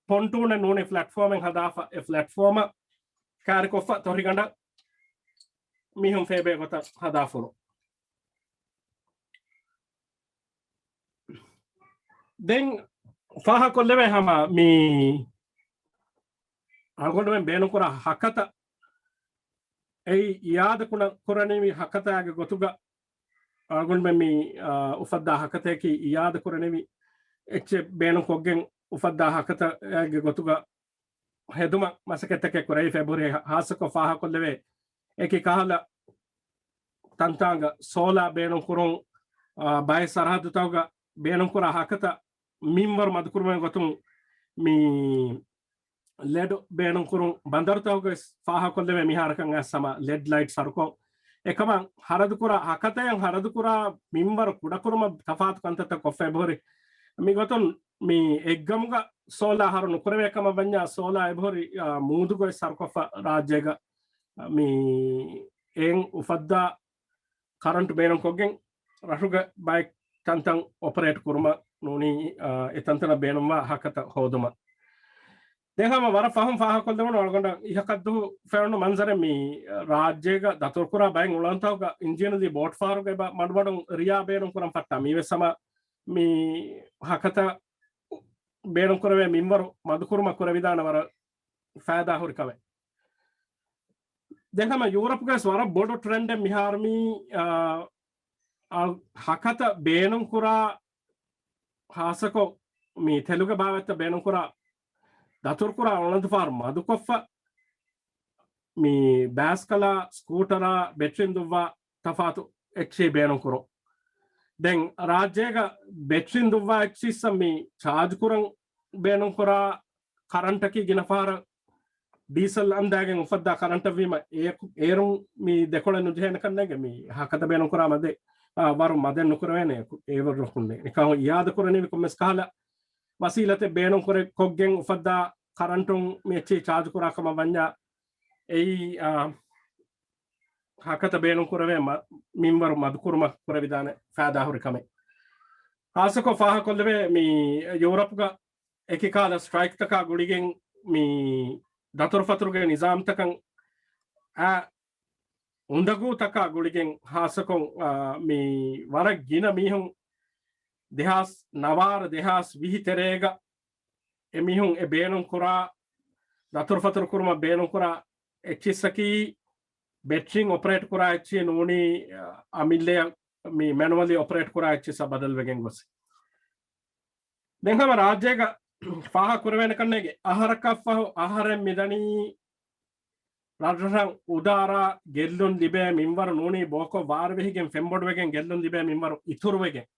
ޕޮންޓޫނެއް ނޫނީ ފްލެޓްފޯމެއް ހަދާފަ، އެ ފްލެޓްފޯމަށް ކާރިކޮށްފަ ތޮށިގަނޑަށް މީހުން ފޭބޭ ގޮތަށް ހަދާފުރު. ދެން ފާހަކޮށްލެވޭ ހަމަ މި އަޅުގަނޑުމެން ބޭނުންކުރާ ހަކަތަ އެއީ އިޔާދަ ކުރަނިވި ހަކަތާގެ ގޮތުގަ އަޅުގަނޑުމެން މި އުފައްދާ ހަކަތައަކީ އިޔާދަ ކުރަނިވި އެއްޗެއް ބޭނުންކޮށްގެން އުފައްދާ ހަކަތައެއްގެ ގޮތުގަ ހެދުމަށް މަސައްކަތްތަކެއް ކުރެވިފަ އެބަހުރި. ހާއްސަކޮށް ފާހަކޮށްލެވޭ އެކި ކަހަލަ ތަންތާނގަ ސޯލާ ބޭނުންކުރުން، އާ، ބައެއް ސަރަހައްދުތަކުގަ ބޭނުންކުރާ ހަކަތަ މިންވަރު މަދުކުރުމުގެ ގޮތުން މި ލެޑް ބޭނުންކުރުން ބަނދަރުތަކުގައި ފާހަކޮށްލެވޭ މިހާރަކަށް އައިސް ހަމަ ލެޑް ލައިޓް ސަރުކޮށް އެކަމަށް ހަރަދުކުރާ ހަކަތަޔަށް ހަރަދުކުރާ މިންވަރު ކުޑަކުރުމަށް ތަފާތު ކަންތައްތައް ކޮށްފަ އެބަހުރި. މިގޮތުން މި އެއްގަމުގަ ސޯލާ ހަރު ނުކުރެވޭ ކަމަށް ވަންޏާ ސޯލާ އެބަހުރި، އާ، މޫދުގައި ސަރުކޮށްފަ ރާއްޖޭގަ މި އެއިން އުފައްދާ ކަރަންޓު ބޭނުންކޮށްގެން ރަށުގެ ބައެއް ތަންތަން އޮޕަރޭޓް ކުރުމަށް ނޫނީ، އާ، އެ ތަންތަނަށް ބޭނުންވާ ހަކަތަ ހޯދުމަށް. ދެން ހަމަ ވަރަށް ފަހުން ފާހަކޮށްލެވުނު އަޅުގަނޑަށް އިހަކަށްދުހު ފެނުނު މަންޒަރެއް މި ރާއްޖޭގަ ދަތުރުކުރާ ބައެއް އުޅަނދުތަކުގަ އިންޖީނުލީ ބޯޓް ފަހަރުގަ އެބަ މަޑުމަޑުން ރިޔާ ބޭނުން ކުރަން ފައްޓާ މީވެސް ހަމަ މި ހަކަތަ ބޭނުންކުރެވޭ މިންވަރު މަދުކުރުމަށް ކުރެވިދާނެ ވަރަށް ފައިދާ ހުރި ކަމެއް. ދެން ހަމަ ޔޫރަޕްގަސް ވަރަށް ބޮޑު ޓްރެންޑެއް މިހާރު މީ، އާ، އާ، ހަކަތަ ބޭނުންކުރާ ހާއްސަކޮށް މި ތެލުގެ ބާވަތްތައް ބޭނުންކުރާ ދަތުރުކުރާ އުޅަނދުފަހަރު މަދުކޮށްފަ މި ބައިސްކަލާ، ސްކޫޓަރާ، ބެޓްރީން ދުއްވާ ތަފާތު އެއްޗިހި ބޭނުންކުރުން. ދެން ރާއްޖޭގަ ބެޓްރީން ދުއްވާ އެއްޗިއްސަށް މި ޗާޖް ކުރަން ބޭނުންކުރާ ކަރަންޓަކީ ގިނަ ފަހަރަށް ޑީސަލް އަންދާގެން އުފައްދާ ކަރަންޓަށް ވީމަ، އޭ-، އޭރުން މި ދެކޮޅެއް ނުޖެހޭނެ ކަންނޭނގެ މި ހަކަތަ ބޭނުންކުރާ މަދެއް، އާ، ވަރު މަދެއް ނުކުރެވޭނެ އޭރު ރަށުންނެ. ނިކާހު އިޔާދަ ކުރަނީވި ކޮންމެސް ކަހަލަ ވަސީލަތެއް ބޭނުން ކުރެ-، ކޮށްގެން އުފައްދާ ކަރަންޓުން މި އެއްޗިހި ޗާޖް ކުރާ ކަމަށް ވަންޏާ، އެއީ، އާ، ހަކަތަ ބޭނުން ކުރެވޭ މަ-، މިންވަރު މަދުކުރުމަށް ކުރެވިދާނެ ފައިދާހުރި ކަމެއް. ހާއްސަކޮށް ފާހަކޮށްލެވޭ މި ޔޫރަޕްގަ އެކި ކަހަލަ ސްޓްރައިކްތަކާ ގުޅިގެން މި ދަތުރުފަތުރުގެ ނިޒާމްތަކަށް އާ އުނދަގޫތަކާ ގުޅިގެން ހާއްސަކޮށް، އާ، މި ވަރަށް ގިނަ މީހުން ދެހާސް ނަވާރަ ދެހާސް ވިހި ތެރޭގަ އެމީހުން އެ ބޭނުން ކުރާ، ދަތުރުފަތުރު ކުރުމަށް ބޭނުން ކުރާ އެއްޗިއްސަކީ ބެޓްރީން އޮޕަރޭޓް ކުރާ އެއްޗިއެއް ނޫނީ، އަމިއްލަޔަށް މި މެނުއަލީ އޮޕަރޭޓް ކުރާ އެއްޗިއްސަށް ބަދަލުވެގެން ގޮސް. ދެން ހަމަ ރާއްޖޭގަ ފާހަ ކުރެވޭނެ ކަންނޭގެ އަހަރަކަށްފަހު އަހަރެން މިދަނީ ރަށްރަށަށް އުދާރާ ގެއްލުން ލިބޭ މިންވަރު ނޫނީ ބޯކޮށް ވާރުވެހިގެން ފެންބޮޑުވެގެން ގެއްލުން ލިބޭ މިންވަރު އިތުރުވެގެން.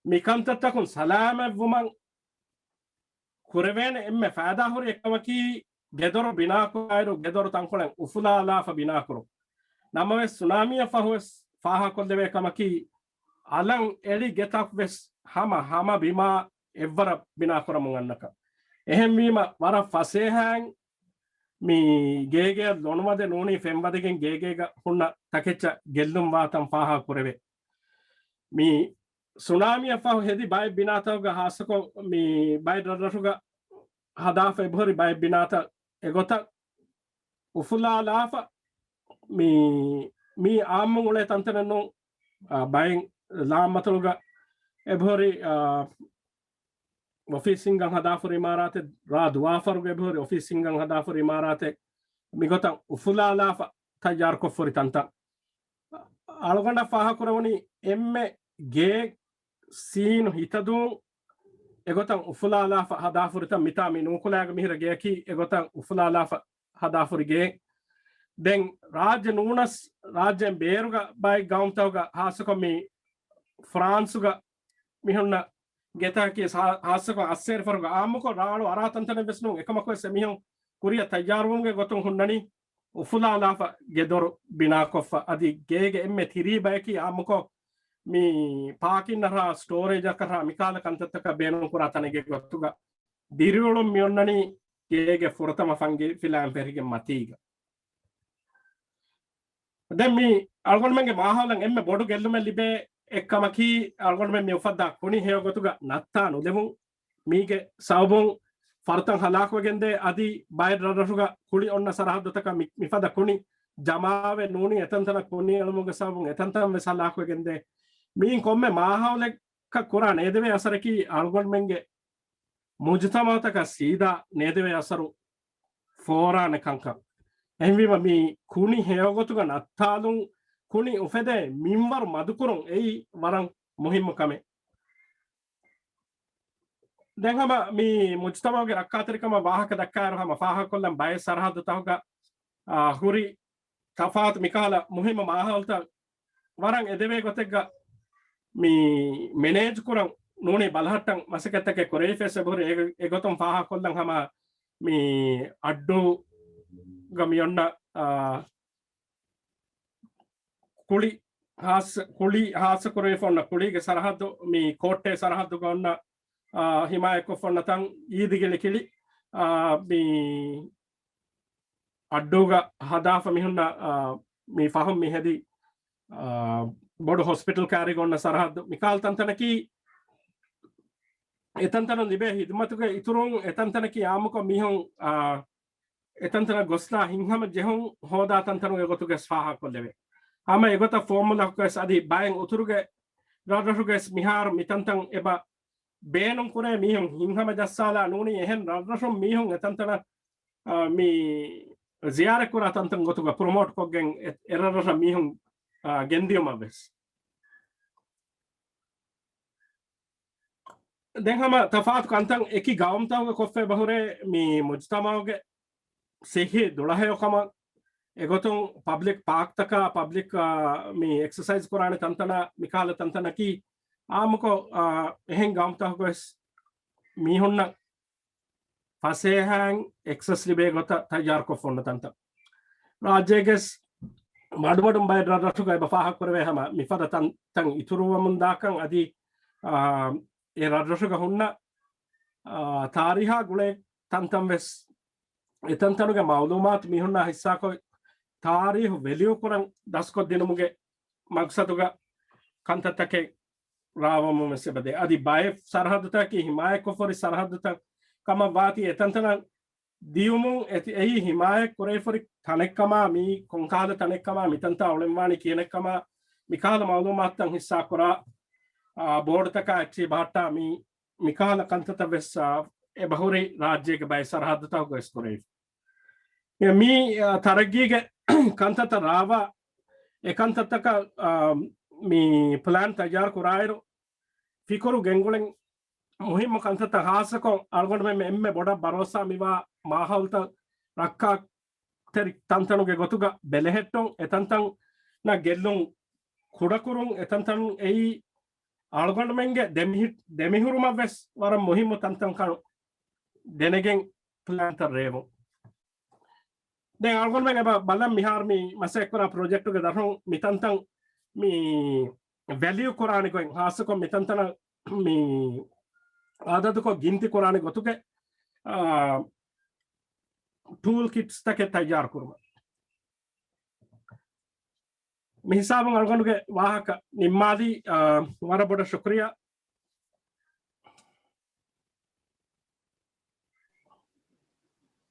މި ކަންތައްތަކުން ސަލާމަތްވުމަށް ކުރެވޭނެ އެންމެ ފައިދާހުރި އެއްކަމަކީ، ގެދޮރު ބިނާކުރާއިރު ގެދޮރު ތަންކޮޅެއް އުފުލާލާފަ ބިނާކުރުން. ނަމަވެސް، ސުނާމީއަށް ފަހުވެސް ފާހަކޮށްލެވޭ ކަމަކީ، އަލަށް އެޅި ގެތައްވެސް ހަމަ ހަމަ ބިމާ އެއްވަރަށް ބިނާކުރަމުން އަންނަކަން. އެހެންވީމަ، ވަރަށް ފަސޭހައިން މި ގޭގެއަށް ލޮނުވަދެ ނޫނީ ފެންވަދެގެން ގޭގޭގަ ހުންނަ ތަކެއްޗަށް ގެއްލުން ވާތަން ފާހަ ކުރެވޭ. މި ސުނާމީއަށް ފަހު ހެދި ބައެއް ބިނާތަކުގަ ހާއްސަކޮށް މި ބައެއް ރަށްރަށުގަ ހަދާފަ އެބަހުރި ބައެއް ބިނާތައް އެގޮތަށް އުފުލާލާފަ މި، މީ އާއްމުން އުޅޭ ތަންތަނެއް ނޫން. އާ، ބައެއް ލާން މަތޮޅުގަ އެބަހުރި، އާ، އޮފީސް ހިންގަން ހަދާފަ ހުރި އިމާރާތެއް، ރާ ދުވާފަރުގަ އެބަހުރި އޮފީސް ހިންގަން ހަދާފަ ހުރި އިމާރާތެއް މިގޮތަށް އުފުލާލާފަ ތައްޔާރުކޮށްފަ ހުރި ތަންތަން. އަޅުގަނޑަށް ފާހަކުރެވުނީ އެންމެ ގޭ ސީނު ހިތަދޫން އެގޮތަށް އުފުލާލާފަ ހަދާފަ ހުރިތަން. މިތާ މި ނޫކުލައިގަ މިހިރަ ގެއަކީ އެގޮތަށް އުފުލާލާފަ ހަދާފަ ހުރި ގެއެއް. ދެން ރާއްޖެ ނޫނަސް، ރާއްޖޭން ބޭރުގަ ބައެއް ގައުމުތަކުގަ ހާއްސަކޮށް މި ފްރާންސުގަ މިހުންނަ ގެތަކަކީ ހާ-، ހާއްސަކޮށް އައްސޭރި ފަހަރުގަ އާއްމުކޮށް ރާޅު އަރާ ތަންތަނެއް ވެސް ނޫން. އެކަމަކު ވެސް އެމީހުން ކުރިއަށް ތައްޔާރުވުމުގެ ގޮތުން ހުންނަނީ އުފުލާލާފަ ގެދޮރު ބިނާކޮށްފަ. އަދި ގޭގެ އެންމެ ތިރީ ބަޔަކީ އާއްމުކޮށް މި ޕާކިން އަރާ ސްޓޯރޭޖަކަށް އަރާ މިކަހަލަ ކަންތައްތަކަށް ބޭނުންކުރާ ތަނެއްގެ ގޮތުގަ ދިރިއުޅުން މިއޮންނަނީ ގޭގެ ފުރަތަމަ ފަންގި ފިލާއިން ފެށިގެން މަތީގަ. ދެން މި އަޅުގަނޑުމެންގެ މާހައުލަށް އެންމެ ބޮޑު ގެއްލުމެއް ލިބޭ އެއްކަމަކީ، އަޅުގަނޑުމެން މި އުފައްދާ ކުނި ހެޔޮ ގޮތުގަ ނައްތާ ނުލެވުން. މީގެ ސަބަބުން ފަރުތައް ހަލާކުވެގެންދޭ، އަދި ބައެއް ރަށްރަށުގަ ކުޅި އޮންނަ ސަރަހައްދުތަކަށް މި-، މިފަދަ ކުނި ޖަމާވެ ނޫނީ އެތަންތަނަށް ކުނި އެޅުމުގެ ސަބަބުން އެތަންތަން ވެސް ހަލާކުވެގެންދޭ. މިއިން ކޮންމެ މާހައުލެއް ކަ ކުރާ ނޭދެވޭ އަސަރަކީ އަޅުގަނޑުމެންގެ މުޖުތަމައުތަކަށް ސީދާ ނޭދެވޭ އަސަރު ފޯރާނެ ކަންކަން. އެހެންވީމަ މި ކުނި ހެޔޮގޮތުގަ ނައްތާލުން، ކުނި އުފެދޭ މިންވަރު މަދުކުރުން އެއީ ވަރަށް މުހިއްމު ކަމެއް. ދެން ހަމަ މި މުޖުތަމައުގެ ރައްކާތެރިކަމަށް ވާހަކަ ދައްކާއިރު ހަމަ ފާހަގަކޮށްލަން ބައެއް ސަރަހައްދުތަކުގަ، އާ، ހުރި ތަފާތު މިކަހަލަ މުހިއްމު މާހައުލްތައް ވަރަށް އެދެވޭ ގޮތެއްގަ މި މެނޭޖް ކުރަން ނޫނީ ބަލަހައްޓަން މަސައްކަތްތަކެއް ކުރެވިފައި އެބަހުރި. އެ، އެގޮތުން ފާހަގަކޮށްލަން ހަމަ މި އައްޑޫގަ މި އޮންނަ، އާ، ކުޅި ހާއްސަ، ކުޅި ހާއްސަ ކުރެވިފަ އޮންނަ ކުޅީގެ ސަރަހައްދު، މި ކޯއްޓޭ ސަރަހައްދުގަ އޮންނަ، އާ، ހިމާޔަތްކޮށްފަ އޮންނަ ތަން އީދިގެ ލިކިޅި، އާ، މި އައްޑޫގަ ހަދާފަ މިހުންނަ، އާ، މި ފަހުން މި ހެދި، އާ، ބޮޑު ހޮސްޕިޓަލް ކާރީގަ އޮންނަ ސަރަހައްދު މިކާލް ތަންތަނަކީ އެތަންތަނުން ލިބޭ ހިދުމަތުގެ އިތުރުން އެތަންތަނަކީ އާއްމުކޮށް މީހުން، އާ، އެތަންތަނަށް ގޮސްލާ ހިތްހަމަ ޖެހުން ހޯދާ ތަންތަނުގެ ގޮތުގެ ފާހަގަކޮށްލެވޭ. ހަމަ އެގޮތަށް ފޯމުލަކުވެސް އަދި ބައެއް އުތުރުގެ ރަށްރަށުގަވެސް މިހާރު މިތަންތަން އެބަ ބޭނުން ކުރޭ މީހުން ހިތްހަމަ ޖައްސާލާ ނޫނީ އެހެން ރަށްރަށުން މީހުން އެތަންތަނަށް، އާ، މި ޒިޔާރަތް ކުރާ ތަންތަން ގޮތުގަ ޕްރޮމޯޓް ކޮށްގެން އެ، އެ ރަށްރަށަށް މީހުން، އާ، ގެންދިޔުމަށްވެސް. ދެން ހަމަ ތަފާތު ކަންތައް އެކި ގައުމުތަކުގަ ކޮށްފަ އެބަހުރޭ މި މުޖުތަމައުގެ ސިއްހީ ދުޅަހެޔޮކަމަށް އެގޮތުން ޕަބްލިކް ޕާކްތަކާ، ޕަބްލިކް، އާ، މި އެކްސަސައިޒް ކުރާނެ ތަންތަނާ މިކަހަލަ ތަންތަނަކީ އާއްމުކޮށް، އާ، އެހެން ގައުމުތަކުގަވެސް މީހުންނަށް ފަސޭހައިން އެކްސަސް ލިބޭ ގޮތަށް ތައްޔާރުކޮށްފަ އޮންނަ ތަންތަން. ރާއްޖޭގެ މަޑުމަޑުން ބައެއް ރަށްރަށުގައި އެބަ ފާހަގަކުރެވޭ ހަމަ މިފަދަ ތަންތަން އިތުރުވަމުންދާކަން އަދި، އާ، އެ ރަށްރަށުގަ ހުންނަ، އާ، ތާރީހާ ގުޅޭ ތަންތަން ވެސް އެތަންތަނުގެ މައުލޫމާތު މީހުންނާ ހިއްސާކޮށް ތާރީހު ވެލިއު ކުރަން ދަސްކޮށްދިނުމުގެ މަގްސަދުގަ ކަންތައްތަކެއް ރާވަމުން ވެސް އެބަދޭ. އަދި ބައެއް ސަރަހައްދުތަކަކީ ހިމާޔަތްކޮށްފަ ހުރި ސަރަހައްދުތައް ކަމަށް ވާތީ އެތަންތަނަށް ދިޔުމުން އެތި-، އެއީ ހިމާޔަތް ކުރެވިފަ ހުރި ތަނެއްކަމާ، މީ ކޮންކަހަލަ ތަނެއްކަމާ، މިތަންތާ އުޅެންވާނީ ކިހިނެއްކަމާ، މިކަހަލަ މައުލޫމާތުތައް ހިއްސާ ކުރާ، އާ، ބޯޑުތަކާ އެއްޗެހި ބަހައްޓާ މީ، މިކަހަލަ ކަންތައްތައް ވެސް، އާ، އެބަހުރި ރާއްޖޭގެ ބައެއް ސަރަހައްދުތަކުގަ ވެސް ކުރެވިފަ. މި، އާ، ތަރައްގީގެ ކަންތައްތައް ރާވާ، އެ ކަންތައްތަކަށް، އާ، މި ޕްލޭން ތައްޔާރު ކުރާއިރު، ފިކުރު ގެންގުޅެން މުހިއްމު ކަންތައްތައް ހާއްސަކޮށް، އަޅުގަނޑުމެން އެންމެ ބޮޑަށް ބަރޯސާ މިވާ މާހައުލްތައް ރައްކާތެރި ތަންތަނުގެ ގޮތުގަ ބެލެހެއްޓުން، އެތަންތަން ގެއްލުން ކުޑަކުރުން، އެތަންތަން އެއީ އަޅުގަނޑުމެންގެ ދެމިހި-، ދެމިހުރުމަށް ވެސް ވަރަށް މުހިއްމު ތަންތަން ކަން ދެނެގެން ޕްލޭންތައް ރޭވުން. ދެން އަޅުގަނޑުމެން އެބަ ބަލަން މިހާރު މި މަސައްކަތްކުރާ ޕްރޮޖެކްޓުގެ ދަށުން މިތަންތަން މި ވެލިއު ކުރާނެ ގޮތް، ހާއްސަކޮށް މިތަންތަނަށް މި އަދަދުކޮށް ގިންތި ކުރާނެ ގޮތުގެ، އާ، ޓޫލް ކިޓްސް ތަކެއް ތައްޔާރު ކުރުމަށް. މި ހިސާބުން އަޅުގަނޑުގެ ވާހަކަ ނިންމާލީ، އާ، ވަރަށް ބޮޑަށް ޝުކުރިޔާ.